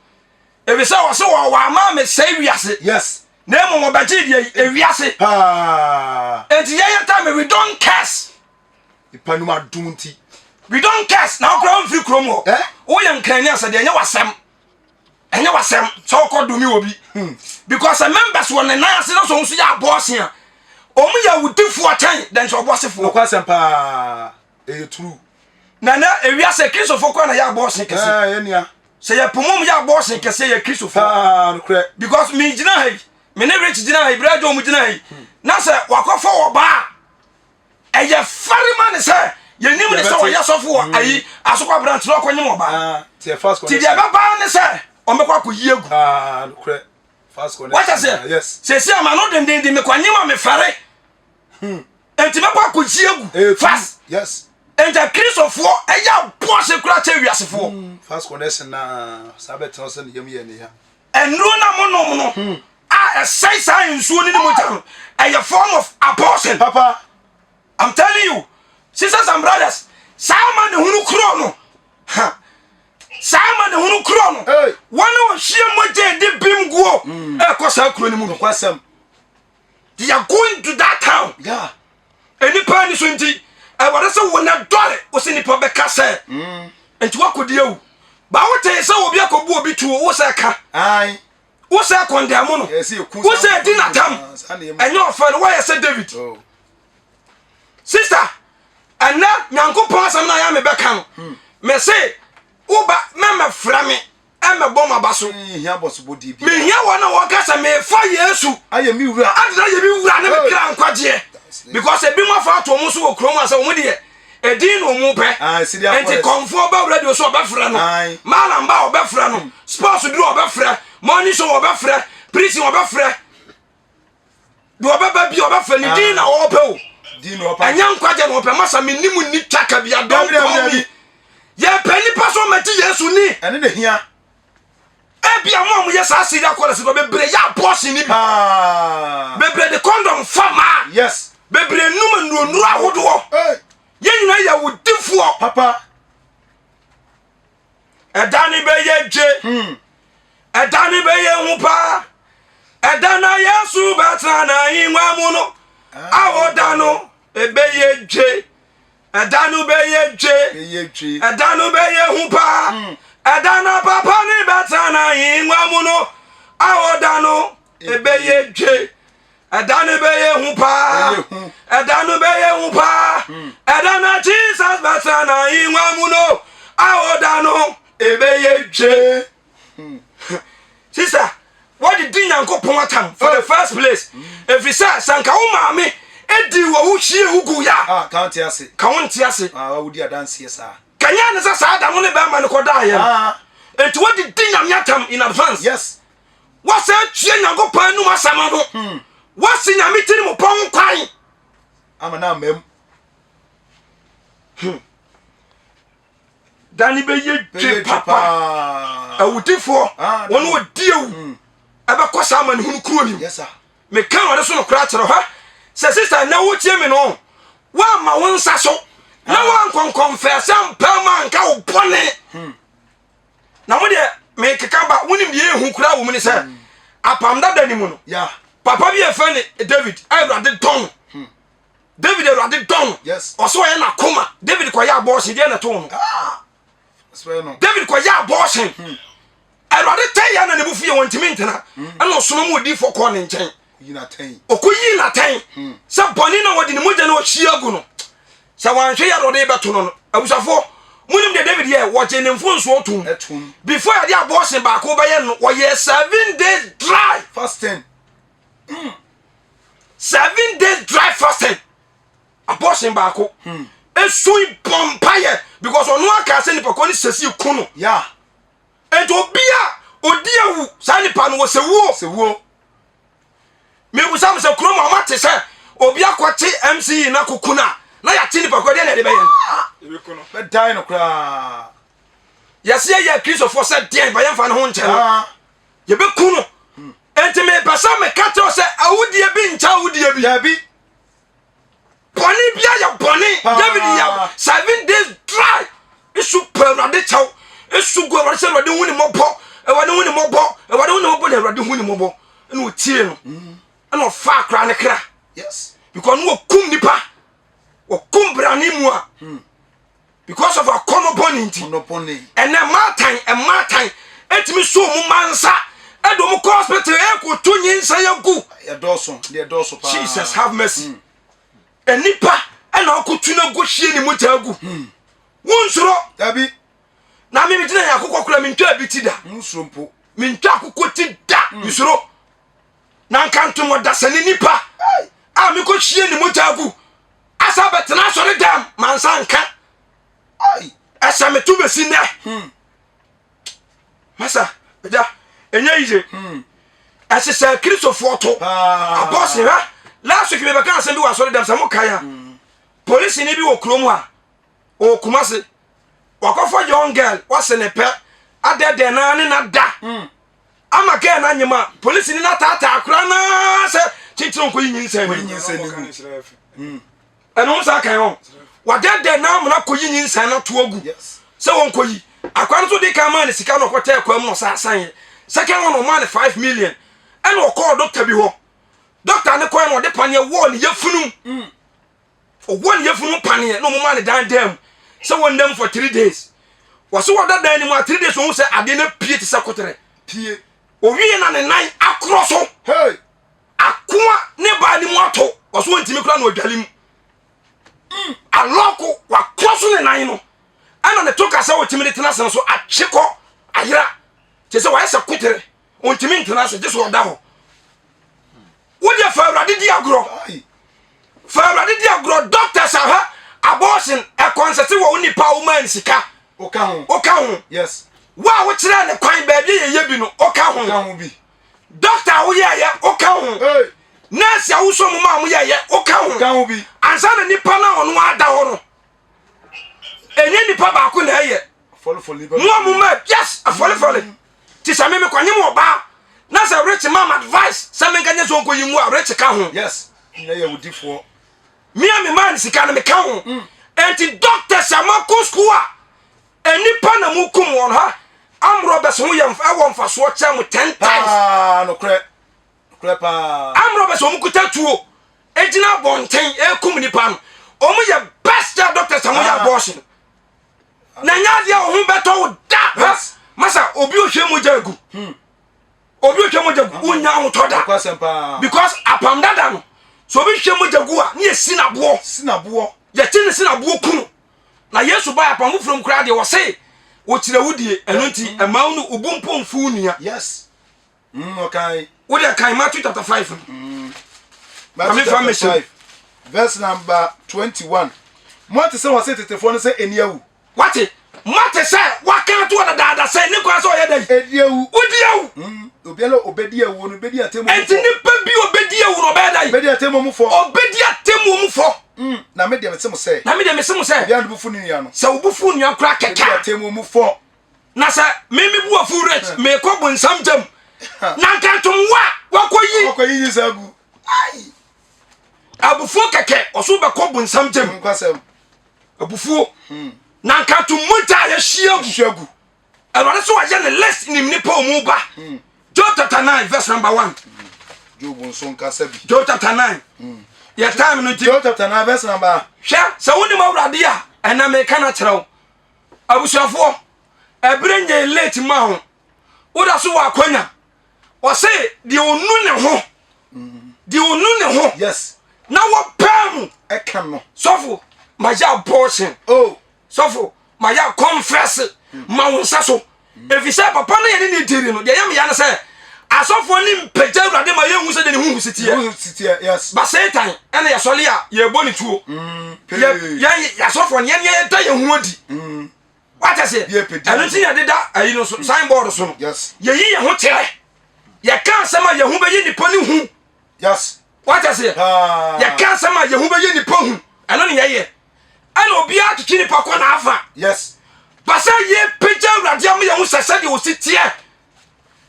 Efisɛ ɔse wɔ wama me sɛe wiase. Yes. Na mmom ɔbɛgye deɛ ewiase. Paa. Enti yɛyɛ time we don't curse. Nipa num adum nti. We don't curse. Na wokora womfiri kurom hɔ. Eh? Woyɛ nkrani asɛ deɛ ɛnyɛ wasɛm. Ɛnyɛ wasɛm sɛ wokɔ dome wɔ bi. Because sɛ members wɔ ne nan ase na sɛ wɔn nso yɛ abɔɔse a, wɔn yɛ awudifoɔ kyɛn dɛn sɛ ɔbɔasefoɔ. Nokwa asɛm paa. Ɛyɛ true. Na na ewiase Kristofo kora na yɛ abɔɔse kɛse. Ɛɛ yɛ nua. Sɛ yɛ pomom yɛ abɔɔse kɛse yɛ Kristofo. Paa nokorɛ. Because me gyina ha yi, me ne Rich gyina ha yi, Brɛ John mu gyina ha yi, na sɛ wakɔfɔ wɔ baa, ɛyɛ fɛre ma ne sɛ yɛnim ne sɛ ɔyɛ sɔfo wɔ ayi asokɔ branch na ɔkɔnyem ɔbaa. Ah, ti yɛ fast Ti connection. deɛ ɛbɛba ne sɛ ɔmbɛkɔ akɔyi agu. Paa nokorɛ. Fast connection. Wata sɛ Yes. sɛsi ama no dendenden mekɔnyem a mefɛre. Enti mɛkɔ akɔyi agu Ɛyɛ true. fast. Yes. Enti akristofoɔ ɛyɛ abɔɔse koraa kyɛ wiasefoɔ. Fast connection na saa bɛtena sɛ ne yam yɛ ne ya. Nnuro na monom no a ɛsɛe saa nsuo no ne mogya no ɛyɛ form of abortion. Papa. I'm telling you, sisters and brothers, saa ma ne hunu kuro no, ha, saa ma ne hunu kuro no, Hey. wɔn a wɔhwie mogya edi bim guo ɛkɔ saa kuro no mu bi. Nokwasɛm. They are going to that town. Yeah. Nnipa ani so nti, ɛwɔde sɛ wɔn adɔre, wɔsɛ nipa bɛka sɛ, nti wakɔdi awu. Ba wotee sɛ obi akɔbu obi tuo, wo sɛ ka. Aye. Wo sɛ kɔndɛmo no. Yɛsɛ yɛku Wo saa sɛ di nkurɔfoɔ n'atam. nyinaa, saa na yɛmu. Ɛnyɛ ɔfɛ no, woayɛ sɛ David. Oh. Sister, ɛnɛ Nyankopɔn asɛm no a yɛ a mebɛka no, mese woba mɛmɛfrɛ me ɛmɛbɔ m'aba so. Menhia bɔsobɔdeɛ biara. Menhia wɔn a wɔka sɛ mefa Yesu ayɛ me wura. Adena yɛ me wura ne me kra nkwagyeɛ. Because ebi mo afa ato wɔn so wɔ kurom a sɛ wɔn deɛ edin na wɔn pɛ. Ah, Nti kɔnfoɔ ba radio so ɔbɛfrɛ no. Malam ba ɔbɛfrɛ no. Sports duro ɔbɛfrɛ. Morning show ɔbɛfrɛ. Preaching ɔbɛfrɛ. Deɛ ɔbɛba bi ɔbɛfrɛ ne din na ɔpɛ o. Ɛnyɛ nkwagye na ɔpɛ masa me nim ni twaka bi adɔn kɔn mi. Yɛpɛ nipa so ɔmɛgye Yesu ni. Ɛne na hia. Ebia mo a moyɛ saa serial callers no bebree yɛ abortion ni bi. Bebree de condom fa maa. Yes. Bebree num nnuro ahodoɔ. Yɛn nyinaa yɛ awudifoɔ. Papa. Ɛda ne bɛyɛ dwe. Hmm. Ɛda ne bɛyɛ hu paa. Ɛda na Yesu bɛtena n'ahengua mu no. Awo da no ɛbɛyɛ dwe. Ɛda no bɛyɛ dwe. Ɛda no bɛyɛ hu paa. Hmm. Ɛda na papa ne bɛtena n'ahengua mu no. Awo da no ɛbɛyɛ dwe. Ɛda no bɛyɛ hu paa. Ɛda no bɛyɛ hu paa. Hmm. Ɛda na Jesus bɛtena n'ahengua mu no. Awo da no ɛbɛyɛ dwe. Hmm. Sisa, wɔde di Nyankopɔn atam for the first place. Ɛfiri sɛ sɛ nka wo maame edi wɔ wo hwie wo gu ya. Ah, ka nte ase. Ka wo nte ase. Ah, wodi adanseɛ saa. Kanya ne sɛ saa da no ne bɛrima no kɔdaeɛ no. Ah. Enti wɔde di Nyame atam in advance. Yes. Wɔsɛ tua Nyankopɔn anum asɛm ano. Hmm. Wɔsi Nyame tiri mu pɔn kwan. Ama na amam. Da ne bɛyɛ dwe papa. Awudifoɔ ah, wɔn wɔdi awu hmm. ɛbɛkɔ saa amanehunu kuro nim. Meka wɔde so no koraa kyerɛ hɔ sɛ sista na wotie me no woamma wo nsa so na ah. woankɔnkɔmfɛɛ sɛ mpaa ma anka wo bɔne. Hmm. Na mo deɛ mekeka ba wonim deɛ ɛhu koraa wɔ mu ne sɛ hmm. apam dada ni mu no papa bi yɛfrɛ ne David a awurade dɔn no hmm. David awurade dɔn no ɔsɛ ɔyɛ n'akoma David kɔyɛ abɔɔhye deɛ na ɛtoo no ah, David kɔyɛ abɔɔhye hmm. awurade tɛn yɛ na ne bufu yɛ wɔntumi ntena ɛna ɔsoma mu odiifoɔ kɔɔ ne nkyɛn ɔkɔyii n'atɛn sɛ bɔne na wɔde ne mogya na ɔhwie agu no Sɛ wanhwɛ yɛ a ɔde bɛto no no. Abusuafoɔ, monim deɛ David yɛ? Wɔgye ne mfonsoɔ tom. Before yɛde abortion baako bɛyɛ no, wɔyɛ 7 days dry fasting. 7 days dry fasting. Abortion baako. Esui bɔ mpaeɛ because ɔno aka sɛ nipa kɔ ne sɛsi ku no. Yeah. Nti obi a odi awu saa nipa no wɔ sɛ wuo. Sɛ wuo. mebusa mo sɛ kurom a ɔmate sɛ obi akɔkye MCE na koko no a na yɛate nipa kɔ deɛ na ɛde bɛyɛ no. Bɛdan no koraa. Yɛse yɛyɛ Kristofoɔ sɛ deɛn ba yɛmfa ne ho nkyɛ no. Ah. Yɛbɛku no. Enti mepɛ sɛ meka kyerɛ sɛ awudie bi nkyɛ awudie bi. Dabi. Bɔne bia yɛ bɔne. David yɛ 7 days dry. Esu pɛ Awurade kyɛw. Esu gu Awurade sɛ Awurade hu ne mmɔbɔ. Awurade hu ne mmɔbɔ. Awurade hu ne mmɔbɔ na Awurade hu ne mmɔbɔ. Ɛna otie no. Ɛna ɔfa akora ne kra. Yes. Because no wɔkum nipa. Wɔkum brane mu a. Because of akɔnɔ bɔne nti. Ɔno bɔne. Ɛnɛ mmaatan mmaatan etumi so ɔmo mma nsa ɛde ɔmo kɔ hospital ɛkɔto nyinsɛn agu. Ɛdɔɔso. Deɛ ɛdɔɔso paa. Jesus have mercy. Nipa ɛna ɔkɔtu no agu hwie ne mogya agu. Wonsuro. Dabi. Na me megyina yɛ akokɔ kora mentwa bi ti da. Nsuro mpo. Mentwa akokɔ ti da. Nsuro. Na nka ntomɔdasani nipa a mekɔ hwie ne mogya agu asa bɛtena asɔre dɛm mansa nka. Ɛsɛ meto bɛsi nnɛ. Masa, agya, ɛnyɛ yiye. Ɛsesɛ Kristofoɔ to. Abɔse hwɛ. Last week mebɛka asɛm bi wɔ asɔre dɛm sɛ mokae a. Polisini bi wɔ kurom a ɔwɔ Kumase. Wakɔfa young girl wase ne pɛ adɛdɛ naa ne na da. Ama girl no anyem a polisini no ataataa akora naa sɛ kyenkyere nkɔyi nyinsɛn no. Nyinsɛn no mu. Ɛno ho saa kan hɔ. Wadɛdɛ naa amena kɔyi nyinsɛn no to agu. Sɛ wɔnkɔyi. Akora no nso de kan maa ne sika na ɔkɔtɛɛ kwan mu na ɔsan asan yɛ. Second one ɔmaa ne 5 million. Ɛna ɔkɔɔ doctor bi hɔ. Doctor ne kɔɛ na ɔde paneɛ wɔɔ ne yafunum. Ɔwɔ ne yafunu paneɛ na ɔmo maa ne dan dan mu sɛ wɔnnam for 3 days. Wɔso wɔda dan no mu a 3 days wɔn sɛ adeɛ no pie te sɛ kotere. Pie. Owie na ne nan akorɔ so. Hey. Akoa ne baa ne mu ato. Wɔso wɔntumi kora na ɔdwale mu. Alɔko wakorɔ so ne nan no. Ɛna ne to kasa wɔtumi de tena ase no so atwe kɔ ayera. Kyerɛ sɛ wɔayɛ sɛ kotere. Ɔntumi ntena ase gye so ɔda hɔ. Wodeɛ fa Awurade di agorɔ. Fa Awurade di agorɔ. Doctors aha abortion ɛkɔnsɛte wɔ wo nipa a womaa no sika. Woka ho. Woka ho. Yes. Wo a wokyerɛ ne kwan baabi a yɛyɛ bi no woka ho. Woka ho bi. Doctor a woyɛɛyɛ woka ho. Hey. Nurse a wosɔ mu ma a moyɛɛyɛ woka ho. Woka ho bi. Ansa na nipa no a ɔno ada hɔ no ɛnyɛ nipa baako na ɛyɛ. Afɔlefɔle nipa. Mo a mo ma yes afɔlefɔle. Ti sɛ me mekɔnye mo ɔbaa na sɛ rich mam advice sɛ menka nyɛ sɛ ɔnkɔyi ngu a rich ka ho. Yes. Nyina yɛ awudifoɔ. Me a me maa no sika no meka ho. Enti doctors a moakɔ school a nnipa na mokum wɔn ha armed robbers ho yɛ ɛwɔ mfasoɔ kyɛn mo 10 times. Paa nokorɛ. Nokorɛ paa. Armed robbers a wɔn kuta tuo egyina abɔnten ekum nipa no wɔn yɛ best kyɛn doctors a wɔyɛ abortion. Na nyɛ adeɛ a wɔn ho bɛtɔ wo da. Yes. Masa obi ohwɛ mogya egu. Obi ohwɛ mogya gu wonya ahotɔ da. Nokwasɛm paa. Because apam dada no so obi hwɛ mogya gu a ne yɛ si n'aboɔ. Sinaboɔ. Yɛkye ne si n'aboɔ kunu. Na Yesu baa apam foforɔ mu koraa deɛ wɔse wɔkyerɛ wo die ɛno nti ɛma wo no obu mpo mfu wo nua. Yes. Ɔkan. Wo deɛ kan Matthew chapter 5 no. Matthew Maame fa chapter mehyɛ mu. 5 verse number 21. Moate sɛ wɔse tetefoɔ no sɛ ɛni awu. Wate mate sɛ waka ato hɔ dadaada sɛ ne kwan sɛ ɔyɛ dɛ. Ɛdi awu. Wodi awu. Obiara a ɔbɛdi awuo no bɛdi atemmuo mu Enti fɔ. nipa bi obɛdi awu no ɔbɛyɛ dɛ. Bɛdi atemmuo mu fɔ. Ɔbɛdi atemmuo mu fɔ. Na me deɛ mese mo sɛ. Na me deɛ mese mo sɛ. Obiara de bo fu ne nua no. Sɛ wo bo fu nua koraa kɛkɛ Bɛdi a. atemmuo mu fɔ. Na sɛ me me bu afu rich mekɔ bonsam gyam. Na nka ntom wo a wakɔyi. Wakɔyi nyinsɛn agu. Ai. Abufuo kɛkɛ ɔso bɛkɔ bonsam gyam. Nkwasɛm. Abufuo. Na nka ntom mogya a yɛahyia agu. Hyia gu. Awurade so wayɛ ne list nim nipa ɔmu ba. Job chapter 9 verse number 1. Job nso nkasa bi. Job chapter 9. Yɛ time no nti. Job chapter 9 verse number. Hwɛ sɛ wonim Awurade a ɛnɛ meka no akyerɛ wo. Abusuafoɔ ɛberɛ nyɛ late ma ho. Woda so wɔ akwanya. Ɔse deɛ ɔnu ne ho. Deɛ ɔnu ne ho. Yes. Na wɔpɛɛ mu. Ɛka no. Sɔfo mayɛ abortion. Oh. Sɔfo mayɛ confess ma wo nsa so. Ɛfiri sɛ papa no yɛne ne diri no deɛ ɛyɛ meya no sɛ asɔfoɔ ne mpagya Awurade ma yɛnhu sɛ deɛ ne huhu si teɛ. Yes. Ba Satan ɛna yɛsɔre a yɛbɔ ne tuo. Yɛn asɔfoɔ no yɛn yɛda yɛn ho adi. Wate aseɛ? Ɛno nti yɛde da ayi no so signboard so no. Yes. Yɛyi yɛn ho kyerɛ. Yɛka asɛm a yɛn ho bɛyɛ nipa ne hu. Yes. Wate aseɛ? Yɛka asɛm a yɛhu bɛyɛ nipa hu. Ɛno ne yɛyɛ. Ɛna obiara twetwe nipa kɔ n'afa. Yes. Ba sɛ yɛpagya Awurade ama yɛhu sɛ sɛdeɛ ɔsi teɛ.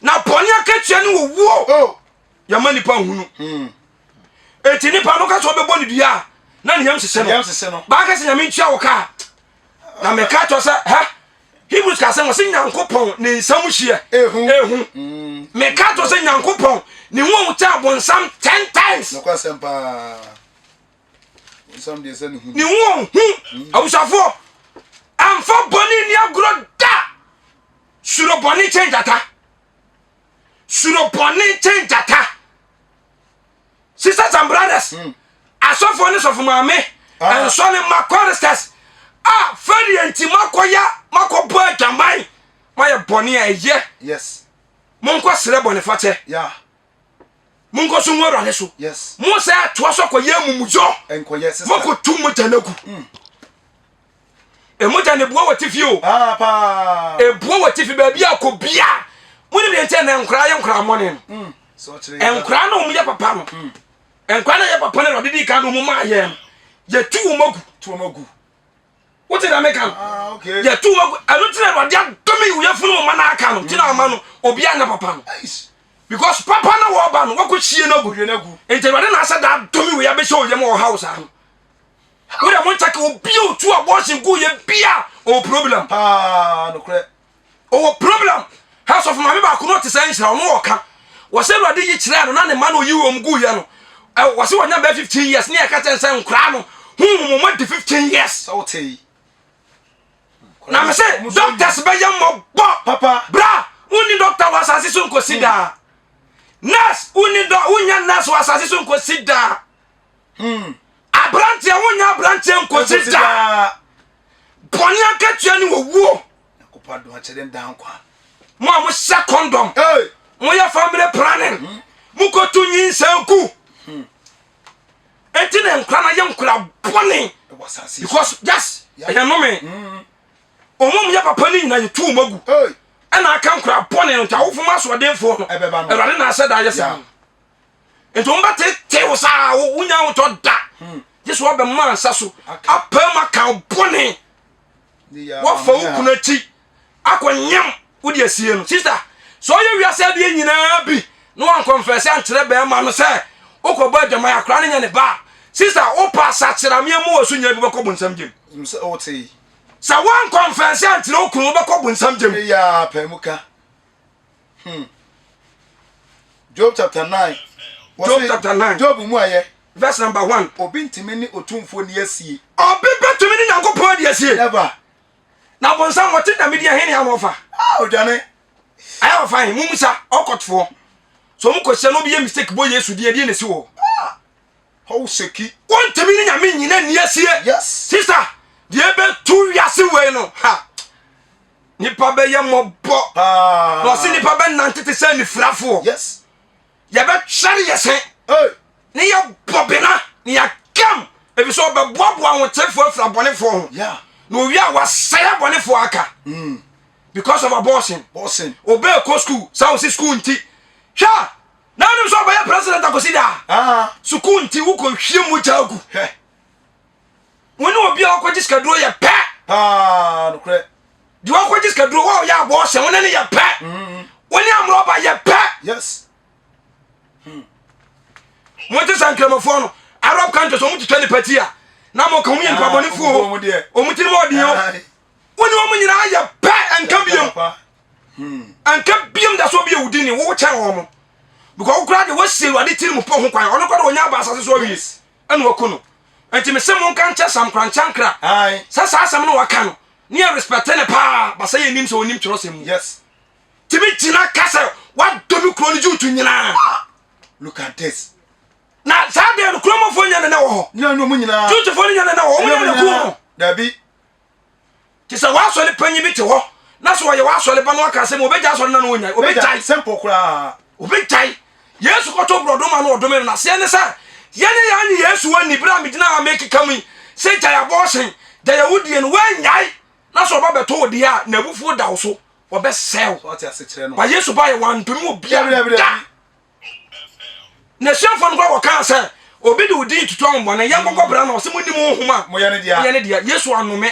Na bɔne akatua ne owuo. Oh. Yɛma nipa nhunu. Hmm. Eti nipa no ka sɛ ɔbɛbɔ ne dua a na ne yam hyehye no. Baaka sɛ Nyame ntua wo ka. Na meka kyerɛ sɛ hɛ Hebrews ka sɛ wɔse Nyankopɔn ne nsam hyeɛ ehu. Ehu. Mm. Meka kyerɛ sɛ Nyankopɔn ne ho ahu kyɛ abonsam ten times. Nokwasɛm paa. Bonsam deɛ sɛ ne ho. Ne ho ɔhu. Mm. Abusuafoɔ, ɛmfa bɔne ni agorɔ da. Suro bɔne kyɛn gyata. Suro bɔne kyɛn gyata. Sisters and brothers, mm. asɔfoɔ ne sɔfo maame, ah. nsɔre ma choristers a fɛdeɛ nti makɔya makɔbɔ adwaman mayɛ bɔne a ɛyɛ. Yes. Monkɔ srɛ bɔne fakyɛ. Yeah. Monkɔ so ngu awurade so. Yes. Mo sɛ atoa so akɔyɛ amumuyɔ. Nkɔyɛ sister. Mokɔtu mogya no agu. Mm. Mogya no ebua wɔ tifi o. Ah, paa. Ebua wɔ tifi baabi a kɔ bia. Mo nim deɛ nti na nkora yɛ nkora mɔne no. Mm. Nkora na wɔn yɛ papa no. Mm. Nkora na yɛ papa no na ɔde kan no wɔn maa yɛn no. Yɛtu wɔn agu. Tu wɔn agu. Wote deɛ meka no? Ah, okay. Yɛtu wɔn agu. Ɛno ti na Awurade adome wo yɛfunu mu ma no aka no. Ti na ama no obi anyɛ papa no. Because papa na wɔba no wɔkɔ hyie no agu. Nti Awurade na asɛ da adome wo yɛ abɛhyɛ wo yam ɔhaw saa no. Wo de mo nkyɛke obi a otu abortion gu yɛ bia ɔwɔ problem. Paa nokorɛ. Ɔwɔ problem. Ha sɔfo maame baako no ɔte sɛ nhyira ɔno ɔka. Wɔsɛ Awurade yi kyerɛ no na ne ma no oyi wɔn gu yɛ no. Wɔsɛ wɔnya bɛyɛ 15 years ne yɛka kyɛn sɛ nkoraa no honhom wɔn adi 15 years. Sɛ wote yi. Na me se doctors bɛyɛ mmɔbɔ. Papa. Bra wonni doctor wɔ asase so nkosi daa. Nurse wonni dɔ wonya nurse wɔ asase so nkosi daa. Hmm. Aberanteɛ wonya aberanteɛ nkosi da. Bɔne akatua ne wɔwuo. Mo a mohyɛ kɔndɔm. Moyɛ family planning. Hmm. Mokɔto nyinsɛn gu. Hmm. Enti na nkora no yɛ nkora bɔne. Because yes, ɛyɛ nome. Ɔmo mu yɛ papa no nyina yɛtu ɔmo agu. Ɛna aka nkora bɔne no nti awofo mu asoɔdenfoɔ no. Awurade na asɛ da ayɛ saa. nti wɔn bɛtete wo saa wonya ahotɔ da hmm. gye sɛ wɔbɛma nsa so apam aka bɔne wɔfa wo kunu akyi akɔ nyam wode asie no sista sɛ ɔyɛ wiase adeɛ nyinaa bi na wankɔmfɛsɛ ankyerɛ bɛrima no sɛ wokɔbɔ adwaman akora no nyɛ ne ba sista wopɛ asakyerameɛ mu wɔ so nyina bi bɛkɔ bonsam gyem sɛ woankɔmfɛsɛ ankyerɛ wo kunu wobɛkɔ bonsam gyem Hmm. Job chapter 9. Job chapter 9. Job mu ayɛ. Verse number 1. Obi ntumi ne otumfoɔ ni asie. Obi bɛtumi ne Nyankopɔn adi asie. Never. Na bonsam wɔte nyame din ahe ne ano ɔfa. Ah, odwane. Ayɛ ɔfa he, mumisa ɔkɔtfoɔ. So ɔmo kɔhyia na obi yɛ mistake bɔ Yesu din ɛdeɛ na esi wɔ. Ah, hɔ seki. Wɔntumi ne nyame nyina nni asie. Yes. Sister, deɛ ɛbɛtu wiase wei no, ha. Nipa bɛyɛ mmɔbɔ. Na ɔse nipa bɛnante te sɛ anifirafoɔ. Yes. Yɛbɛtwɛre yɛ se. Ne yɛbɔ bena ne yɛakam. Ebi sɛ ɔbɛboaboa ahotefoɔ afiri abɔnefoɔ ho. Yeah. Na owie a wasɛe abɔnefoɔ aka. Mm. Because of abortion. Abortion. Obɛ kɔ school. Sɛ ɔsi school nti. Hwɛ! Na anim sɛ ɔbɛyɛ president akosi daa. Ah. Sukuu nti wokɔ hwie mogya agu. Hwɛ. Wo ne obi a ɔkɔgye sikaduro yɛ pɛ. Paa nokorɛ. Deɛ ɔkɔgye sikaduro wɔ ɔyɛ abɔɔhyɛ wo ne ne yɛ pɛ. Mm. Wo ne amorɔba yɛ pɛ. Yes. Hmm. Mo te sɛ nkramofoɔ no Arab countries wɔn twitwa nipa ti a na mo ka wɔn yɛ nipa ah, bɔnefoɔ wɔn tiri mu ɔden o. Wo ne wɔn nyinaa yɛ pɛ nka biom. Hmm. Nka biom da so obi yɛ wudi ni wo kyɛn wɔn. Because wo koraa de wɔsi awurade tiri mu pɔ ho kwan ɔno koraa de wɔnya aba asase so awie. ɛna waku no nti mese monka nkyɛ Sam Korankyankra sɛ saa asɛm no waka no ne yɛ respect ne paa ba sɛ yɛnim sɛ ɔnim twerɛsɛm mu yes tumi gyina ka sɛ wadɔ me kuro no juutu nyinaa ah, look at this na saa deɛ no kuromofoɔ nya ne na wɔ hɔ juutufoɔ no nya ne na wɔ hɔ ɔmo nya ne ku ho dabi Te sɛ w'asɔre panyin bi te hɔ na sɛ ɔyɛ w'asɔre ba na waka asɛm obegyae asɔre no na ɔnyae obegyae. Simple koraa. Obegyae. Yesu kɔtɔ borɔdoma na ɔdome no n'aseɛ ne sɛ yɛne yɛn anye Yesu anni berɛ a megyina ha mekeka mu yi sɛ gyae abortion gyae awudie no woannyae na sɛ ɔba bɛtɔ wo deɛ a n'abufuo da wo so ɔbɛsɛe wo. Ba Yesu baeɛ wandome obiara da. N'asuafoɔ no koraa wɔkaa sɛ. Obi de wo din tutu ahombɔne, yɛnkɔkɔ bra na ɔsɛ mo nim honhom a moyɛ ne dea. Moyɛ ne dea. Yesu anome.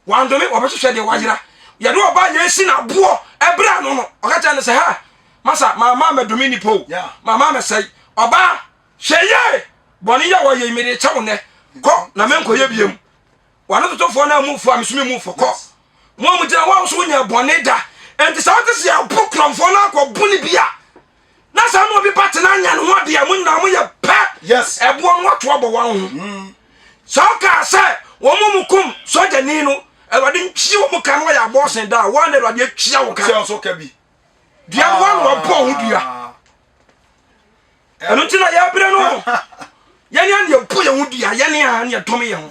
Wandome, wɔbɛhwehwɛ deɛ wayera. Yɛde ɔbaa yɛsi na aboɔ ɛberɛ ano no, ɔka kyerɛ no sɛ, ha, masa, mama mɛdome nipa o, mama mɛsɛe. Ɔbaa, hwɛ yie, bɔne yɛ wɔyɛ yi, mede kyɛ wo nnɛ. Kɔ, na menkɔyɛ biom. Wano totofoɔ no amu fo a, meso memu fo. Kɔ. Mo a mogyina hɔ a, wo so wonyɛ bɔne da. Enti sɛ wote sɛ yɛbo korɔmfoɔ no akɔbo ne bi a, na saa na obi ba tena anya ne ho adeɛ a mo nyinaa moyɛ pɛ. Yes. Ɛboɔ no wato abɔ wɔn ho. Mm. Sɛ ɔkaa sɛ wɔn mu kum sogyani no, Awurade ntwi wɔn ka no wɔyɛ abɔɔsen da a wɔn na Awurade atua wo ka. Tua nso ka bi. Dua no wɔn na wɔbɔ ho dua. Ah. Ɛno nti na yɛbrɛ no. Yɛne a na yɛbɔ yɛn ho dua, yɛne a na yɛdome yɛn ho.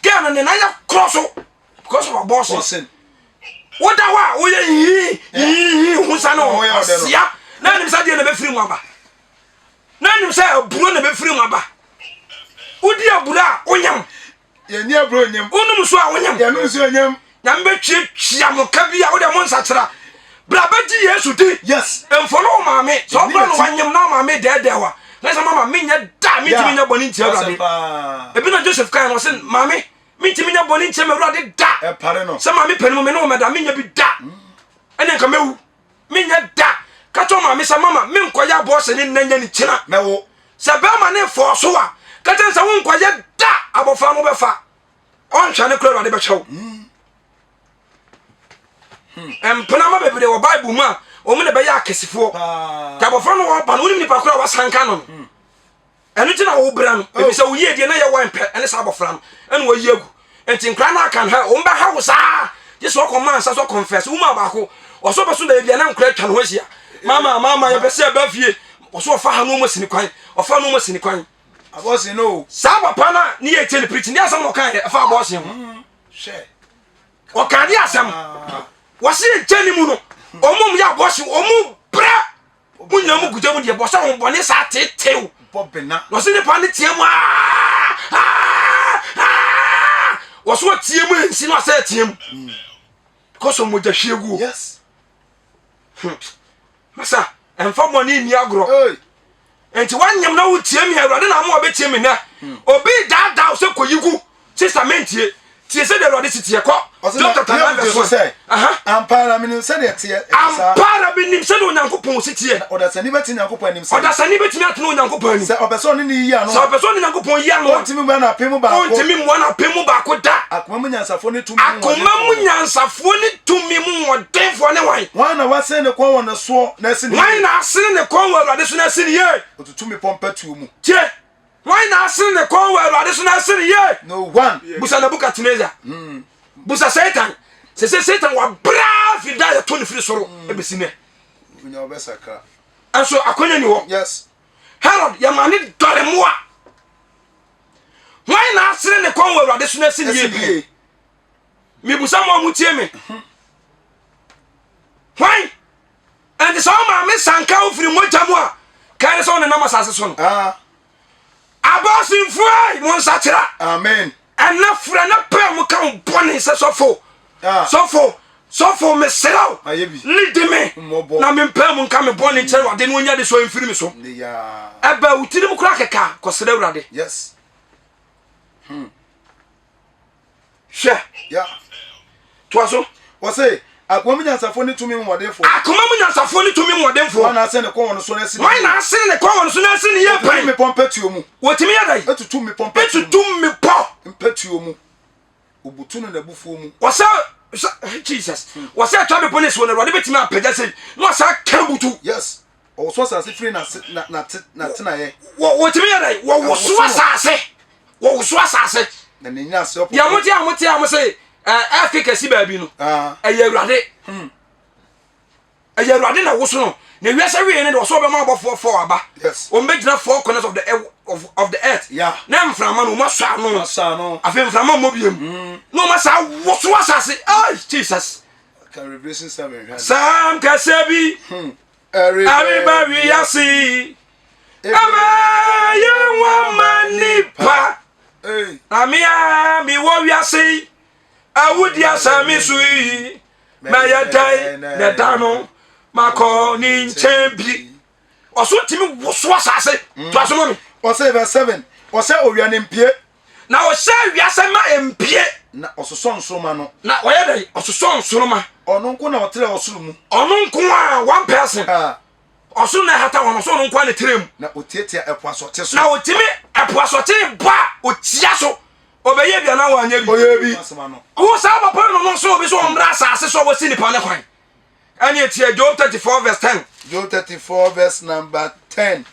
Gɛɛ no ne nan yɛ korɔ so because of abortion. Woda hɔ a woyɛ yii yii ho sa no ɔsia na anim sɛ deɛ na bɛfiri mu aba. Na anim sɛ aburo na bɛfiri mu aba. Wodi aburo a wonyam. Yɛnni aburo nyam. Wonom nsuo a wonyam. Yɛnom nsuo nyam. Nyame bɛtuatua mo ka bi a wode mo nsakyera. Bra bɛgye Yesu di. Yes. Mfolo wo maame. Sɛ ɔbra no wanyam na maame dɛɛdɛɛ wa. Na sɛ mama menyɛ da mentumi nyɛ bɔne ntia Awurade. Ebi na Joseph kae no ɔse maame mentumi nyɛ bɔne ntia m'Awurade da. Sɛ maame pɛ no mu me ne wo mɛda menyɛ bi da. Ɛne nka mɛwu. Menyɛ da. Ka kyerɛ maame sɛ mama menkɔyɛ abɔɔhyɛ ne nnɛ nyɛ ne kyena. Mɛwo. Sɛ bɛrima ne fɔɔ so a ka kyerɛ sɛ wonkɔyɛ da abɔfra no bɛfa. Ɔnhwɛ ne kora Awurade bɛhwɛ wo. Mpena ma bebree wɔ Bible mu a wɔn na ɛbɛyɛ akɛsefoɔ. Nti abɔfra no wɔba no wonim nipa koro a wasanka no no. Hmm. Ɛno nti na wobrɛ no. Oh. Ebi sɛ woyie deɛ na yɛ wɔn pɛ ɛne saa abɔfra no ɛna wɔyi agu. Nti nkora no aka no hɛ wɔn bɛha wo saa. Gye sɛ ɔkɔ maa nsa so kɔnfɛs wo maa baako. Ɔsɔ bɛso baabi a na nkora atwa ne ho ahyia. Mama mama yɛpɛ sɛ ɛba fie. Ɔsɔ ɔfa ha no ɔmo sini kwan. Ɔfa no ɔmo sini kwan. Abɔsen no. Saa papa no a ne yɛ tie ne preaching ne asɛm na ɔka yɛ ɛfa abɔsen ho. Hmm. Hwɛ. Ɔka de asɛm. Wɔsi nkyɛn ne mu no, wɔn mu yɛ abɔhye, wɔn mu brɛ. Mo nyinaa mu gugya mu deɛ bɔ sɛ wɔn bɔne saa tetew. Wɔsi nipa ne teɛ mu aa aa aa. Wɔso ɔteɛ mu nsi no asɛ teɛ mu. Because wɔn mogya hwie guo. Yes. Hmm. Masa, ɛmfa bɔne nni agorɔ. Nti woanyem na wotie me Awurade na ama wɔbɛtie me nɛ. Hmm. Obi daadaa wo sɛ kɔyi gu. Sista mentie. Tie sɛ deɛ Awurade si teɛ kɔ. Job chapter 9 verse 1. Ampa ara menim sɛdeɛ teɛ. Ampa ara menim sɛdeɛ Onyankopɔn si teɛ. Ɔdasani bɛte Nyankopɔn anim sɛ. Ɔdasani bɛtumi atena Onyankopɔn anim. Sɛ ɔpɛ sɛ ɔne ne yiyi ano. Sɛ ɔpɛ sɛ ɔne Nyankopɔn yi ano. Ɔntumi mmua no apem mu baako. Ɔntumi mmua no apem mu baako da. Akoma mu nyansafoɔ ne tumi mu Akoma mu nyansafoɔ ne tumi mu wɔdenfoɔ ne hwan? Hwan na wasene ne kɔn wɔ ne soɔ na asi ne yie? Hwan na asene ne kɔn wɔ Awurade so na asi ne yie? Ɔtutu mmepɔ mpatuo mu. Tie! Hwan na asene ne kɔn wɔ Awurade so na asi ne yie? No one. Busa Nebukadnezar. Hmm. Busa Satan. Sese Satan wabra firi da yɛto ne firi soro hmm. ebesi nɛ. Ɛnso akonya ni hɔ. Yes. Herod yɛma ne dɔre mmoa. Hwan na asene ne kɔn wɔ Awurade so na asi ne yie? Mebusa mo a motie me. Hwan? Ɛnti sɛ ɔma me sanka wo firi mogya mu a, kae ne sɛ wonenam asase so no. Ah. Abɔsenfoɔ mo nsakyera. Amen. Ɛnɛ frɛ ne pɛ mo ka wo bɔne sɛ sɔfo. Ah. Sɔfo, sɔfo mesrɛ wo. Lidi me. Na mempɛ mu nka me bɔne nkyerɛ Awurade na ɔnya de so mfiri me so. Ɛbɛ wo tirim koraa kɛkɛ kɔsrɛ Awurade. Yes. Hmm. Hwɛ. Yeah. Toa so. Wɔse, akoma mu nyansafoɔ ne tumi mu mmɔdenfoɔ. Akoma mu nyansafoɔ ne tumi mmɔdenfoɔ. Hwan na asene ne kɔn wɔ ne so na asi ne yie? Hwan na asene ne kɔn wɔ ne so na asi ne yie pɛn? Etutu mmepɔ mpatuo mu. Wɔtumi yɛ dɛn? Etutu mmepɔ mpatuo mu. Etutu mmepɔ. Mpatuo mu. Obutu no n'abufuo mu. Wɔsɛ sɛ Jesus. Wɔsɛ atwa bepɔ ne soɔ na Awurade bɛtumi apagya sei na wɔsɛ aka butu. Yes. Ɔwoso asase firi n'atenaeɛ. Wɔtumi yɛ dɛn? Wɔwoso asase. Wɔwoso asase. Na ne nyina ase ɔpopo. Deɛ mote a mote a mo se earthquake asi baabi no. Ah. Ɛyɛ Awurade. Hmm. Ɛyɛ Awurade na woso no. Na wiase wieɛ no deɛ ɔsɛ ɔbɛma abɔfoɔ fɔ aba. Yes. Wɔn bɛgyina four corners of the of, of the earth. Yeah. Na mframa no wɔn asɔ ano. Asɔ ano. Afei mframa mmɔ biem. Hmm. Na wɔn asa woso asase. Ay Jesus. Kan Revelation 7 hwɛ. Sam kɛseɛ bi. Hmm. Ɛreba wiase. Ɛbɛyɛ nwanwa nipa. Na me a mewɔ wiase yi, awudi asa me so yi, mɛyɛ dɛn na ɛda no makɔ ne nkyɛn bi. Ɔso ntumi woso asase. To aso ma me. Ɔsɛ verse 7, ɔsɛ owia no mpue. Na ɔhyɛ awia sɛ ma ɛmpue. Na ɔsosɔ nsoromma no. Na ɔyɛ dɛn? Ɔsosɔ nsoromma. Ɔno nko na ɔtrɛɛ ɔsoro mu. Ɔno nko a, one person. Ah. Ɔsoro na ɛhata wɔn, ɔsɛ ɔno nko a na ɛtrɛ mu. Na ɔtiatia ɛpo asɔkye so. Na ɔtumi ɛpo asɔkye bɔ a, ɔtia so. Ɔbɛyɛ bi anaa wanyɛ bi? Ɔyɛ bi. Wo saa papa no no nso obi so ɔmmra asase so a wɔsi nipa ne kwan. Ɛne ɛtiɛ Job 34 verse 10. Job 34 verse number 10.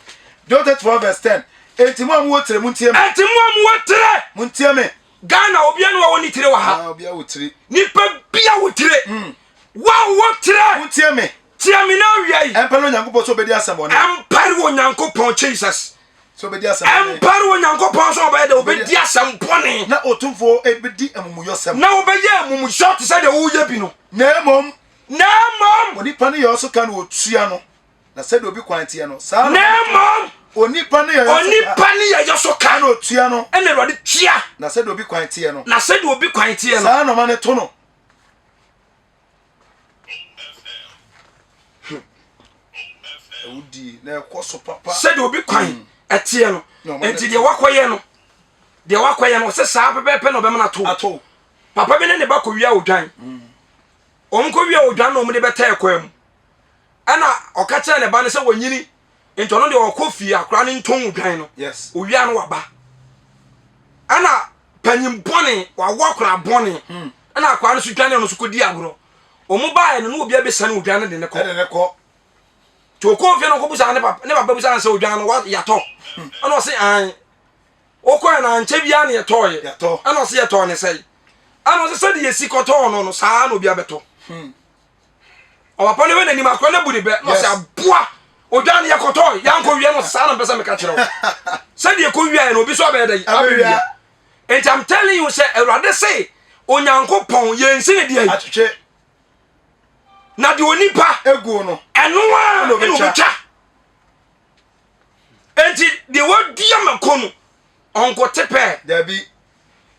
Job 34 verse 10. Enti mo a mowɔ tire, montie me. Enti mo a mowɔ tire. Montie me. Ghana obiara ne wɔwɔ ne tire wɔ ha. Ah, obiara wɔ tire. Nipa bia wɔ tire. Mm. Wa wɔ tire. Montie me. Tie me na awia yi. Ɛmpare Onyankopɔn sɛ obedi asɛm bɔne. Ɛmpare Onyankopɔn Jesus. Sɛ obedi asɛm bɔne. Ɛmpare Onyankopɔn sɛ ɔbɛyɛ dɛ obedi asɛm bɔne. Na Otumfoɔ bedi amumuyɔsɛm. Na ɔbɛyɛ amumuyɔ te sɛ deɛ woyɛ bi no. Na mmom. Na mmom. Onipa nneyɔe so ka na otua no, na sɛdeɛ obi kwan teɛ no, saa na. Na mmom. Onipa nneyɔe so ka. Onipa nneyɔe so ka. Na otua no. Ɛna Awurade tua. Na sɛdeɛ obi kwan teɛ no. Na sɛdeɛ obi kwan teɛ no. Saa na ɔma no to no. Sɛdeɛ obi kwan hmm. ɛteɛ no nti deɛ wakɔyɛ no deɛ wakɔyɛ no ɔsɛ saa pɛpɛɛpɛ na ɔbɛma no ato papa bi ne ne ba kɔwia odwan hmm. wɔn kɔwia odwan na wɔn de bɛtɛ ɛkwan mu ɛna ɔka kyerɛ ne ba no sɛ wɔnyini nti ɔno deɛ ɔkɔ fie akora no ntɔn odwan no owia no waba ɛna panyin bɔne wawo akora bɔne hmm. ɛna akora no so dwane ɔno so kɔdi agorɔ wɔn baeɛ no na obi abɛsane odwan no de ne kɔ nti ɔkɔɔ fie no ɔkɔbusa ne papa ne papa busa no sɛ odwan no yɛatɔ hmm. ɛna ɔse an wokɔɛ no ankyɛ biara ne yɛtɔɔyɛ ɛna ɔse yɛtɔɔ ne sɛe ɛna ɔse sɛde yɛsi kɔtɔɔ no no saa na obi abɛtɔ hmm. Ɔpapa no hwɛ n'anim akora no abu ne bɛ na ɔsɛ aboa odwan no yɛkɔtɔ yɛankɔ wia no saa na mpɛ sɛ meka kyerɛ wo sɛdeɛ ɛkɔ wiaɛ no obi so abɛyɛ dɛ abɛwia. Nti I'm telling you sɛ Awurade se Onyankopɔn yɛnsi ne deɛ atwetwe na deɛ onipa eguo no ɛno a ɛna obɛtwa. Enti deɛ wadua mako no ɔnkɔte pɛɛ. Dabi.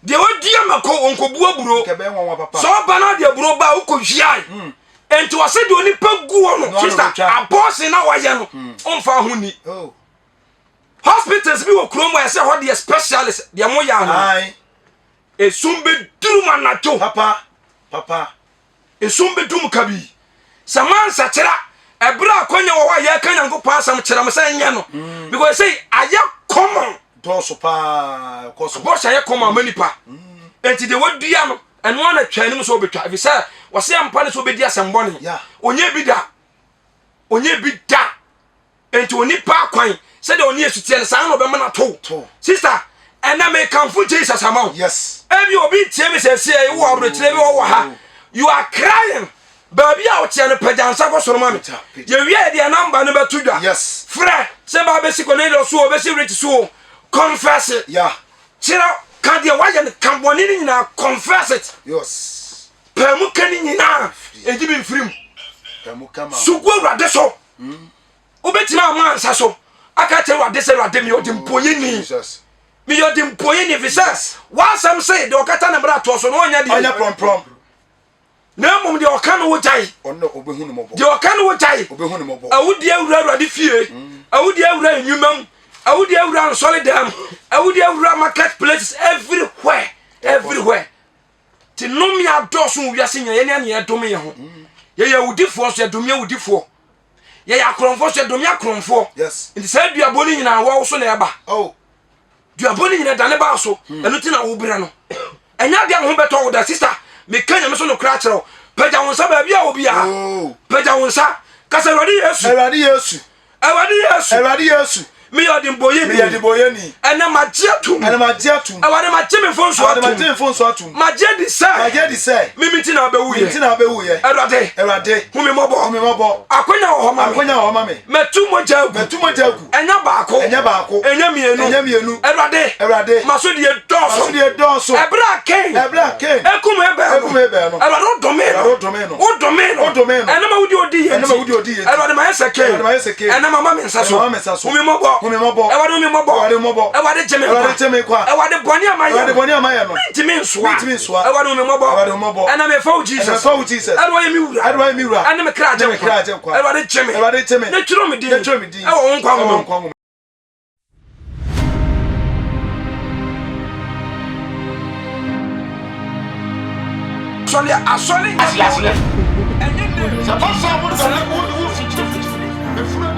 Deɛ wadua mako ɔnkɔbu aburo. Sɛ ɔba no ade aburo ba a wokɔ hwiae. Hmm. Enti ɔsɛ deɛ onipa guo no sista abɔɔsen na wayɛ no hmm. ɔmfa ho ni. Oh. Hospitals bi wɔ kurom a ɛsɛ hɔ deɛ specialist deɛ mo yɛ ano. Esum bɛduru mu anadwo. Papa papa. Esum bɛduru mu kabii. Sɛ moansakyera ɛberɛ a akwanya wɔ hɔ a yɛreka Nyankopɔn asɛm kyerɛ mo sɛ nyɛ no. Mm. Because sɛ ayɛ common. Dɔɔso paa ɛkɔ so. Abortion ayɛ common ama nipa. Mm. Enti deɛ wadua no ɛno ara na twa anim sɛ ɔbɛtwa. Ɛfiri sɛ wɔsɛ ampa ne sɛ ɔbɛdi asɛm bɔne. Yeah. Ɔnyɛ bi da. Ɔnyɛ bi da. Enti onipa akwan sɛdeɛ ɔne Yesu teɛ no saa na ɔbɛma no ato. Sister, ɛnɛ mekamfo Jesus ama wo. Yes. Ebi obi tie me sɛsie, wowɔ aburokyerɛ bi wɔ ha. You are crying. Baabi a woteɛ no pagya nsa kɔ soro ma me. Yɛwie yɛde yɛn namba no bɛto dwa. Yes. Frɛ sɛ ba bɛsi Cornelius so o, bɛsi Rich so o. Confess. Yeah. Kyerɛ ka deɛ woayɛ no, ka bɔne no nyinaa, confess it. Yes. Paa mu ka ne nyinaa, ɛgye bi mfiri mu. So gu Awurade so. Wobɛtumi ama nsa so aka kyerɛ Awurade sɛ, Awurade, meyɛ ɔdempɔyɛni. Meyɛ ɔdempɔyɛni ɛfiri sɛ w'asɛm se deɛ ɔkata ne mmaratoɔ so no ɔnyɛ deɛ. Ɔnyɛ prɔmprɔm. Na mmom deɛ ɔka no wogyae. Deɛ ɔka no wogyae. Awudie awura Awurade fie. Mm. Awudie awura nnwuma mu. Awudie awura nsɔre dɛm. Awudie awura market places everywhere. Everywhere. Nti nnome adɔɔso wɔ wiase nyinaa, yɛne ɛne yɛdome yɛn ho. Yɛyɛ awudifoɔ nso yɛdome awudifoɔ. Yɛyɛ akorɔmfoɔ nso yɛdome akorɔmfoɔ. Nti saa duabɔ no nyinaa wɔwo so na ɛba. Oh. Duabɔ no nyinaa dane baa so. Hmm. Ɛno ti na wobrɛ no. Ɛnyɛ adeɛ a wo ho bɛtɔ wo da sista. Meka nyame so nokorɛ akyerɛ wo. Pagya wo nsa baabi a obiara. Oh. Pagya wo nsa. Kasa Awurade Yesu. Awurade Yesu. Awurade Yesu. Awurade Yesu. Meyɛ ɔdebɔyɛni. Meyɛ ɔdebɔyɛni. Ɛnɛ magye atum. Ɛnɛ magye atum. Awurade magye me mfomso atum. Awurade magye me mfomso atum. Magye adi sɛ. Magye adi sɛ. Mimi nti na abɛwu yɛ. Mimi nti na abɛwu yɛ. Awurade. Awurade. Hu me mmɔbɔ. Hu me mmɔbɔ. Akonya wɔ hɔ ma me. Akonya wɔ hɔ ma me. Matu mogya agu. Matu mogya agu. Ɛnyɛ baako. Ɛnyɛ baako. Ɛnyɛ mmienu. Ɛnyɛ mmienu. Awurade. Awurade. M'asodie dɔɔso. M'asodie dɔɔso. Ɛberɛ a Kain. Ɛberɛ a Kain. Ekum Abel no. Ekum Abel no. Awurade wodome no. Awurade wodome no. Wodome no. Wodome no. Ɛnam awudi odi yɛ nti. Ɛnam awudi odi yɛ nti. Awurade ma yɛ sɛ Kain. Awurade ma yɛ sɛ Kain. Ɛnam ama me nsa so. Ɛnam ama me nsa so. Hu me mmɔbɔ. Hu me mmɔbɔ. Awurade hu me mmɔbɔ. Awurade hu me mmɔbɔ. Awurade gye me nkwa. Awurade gye me nkwa. Awurade bɔne a mayɛ. Awurade bɔne a mayɛ no. Mentumi nsoa. Mentumi nsoa. Awurade hu me mmɔbɔ. Awurade hu me mmɔbɔ. Ɛnam efa wo Jesus. Ɛnam efa wo Jesus. Ɛde wayɛ me wura. Ɛde wayɛ me wura. Ɛne me kra agye nkwa. Ne me kra agye nkwa. Awurade gye me. Awurade gye me. Ne twerɛ me din. Ne twerɛ me din. Ɛwɔ wo nkwa nwoma mu. Asɔre a asɔre nyɛ Aseaseɛ. Ɛnyɛ name. Sɛ ɛba saa a, wo dane wo wo fikyiri fikyiri. Efunu.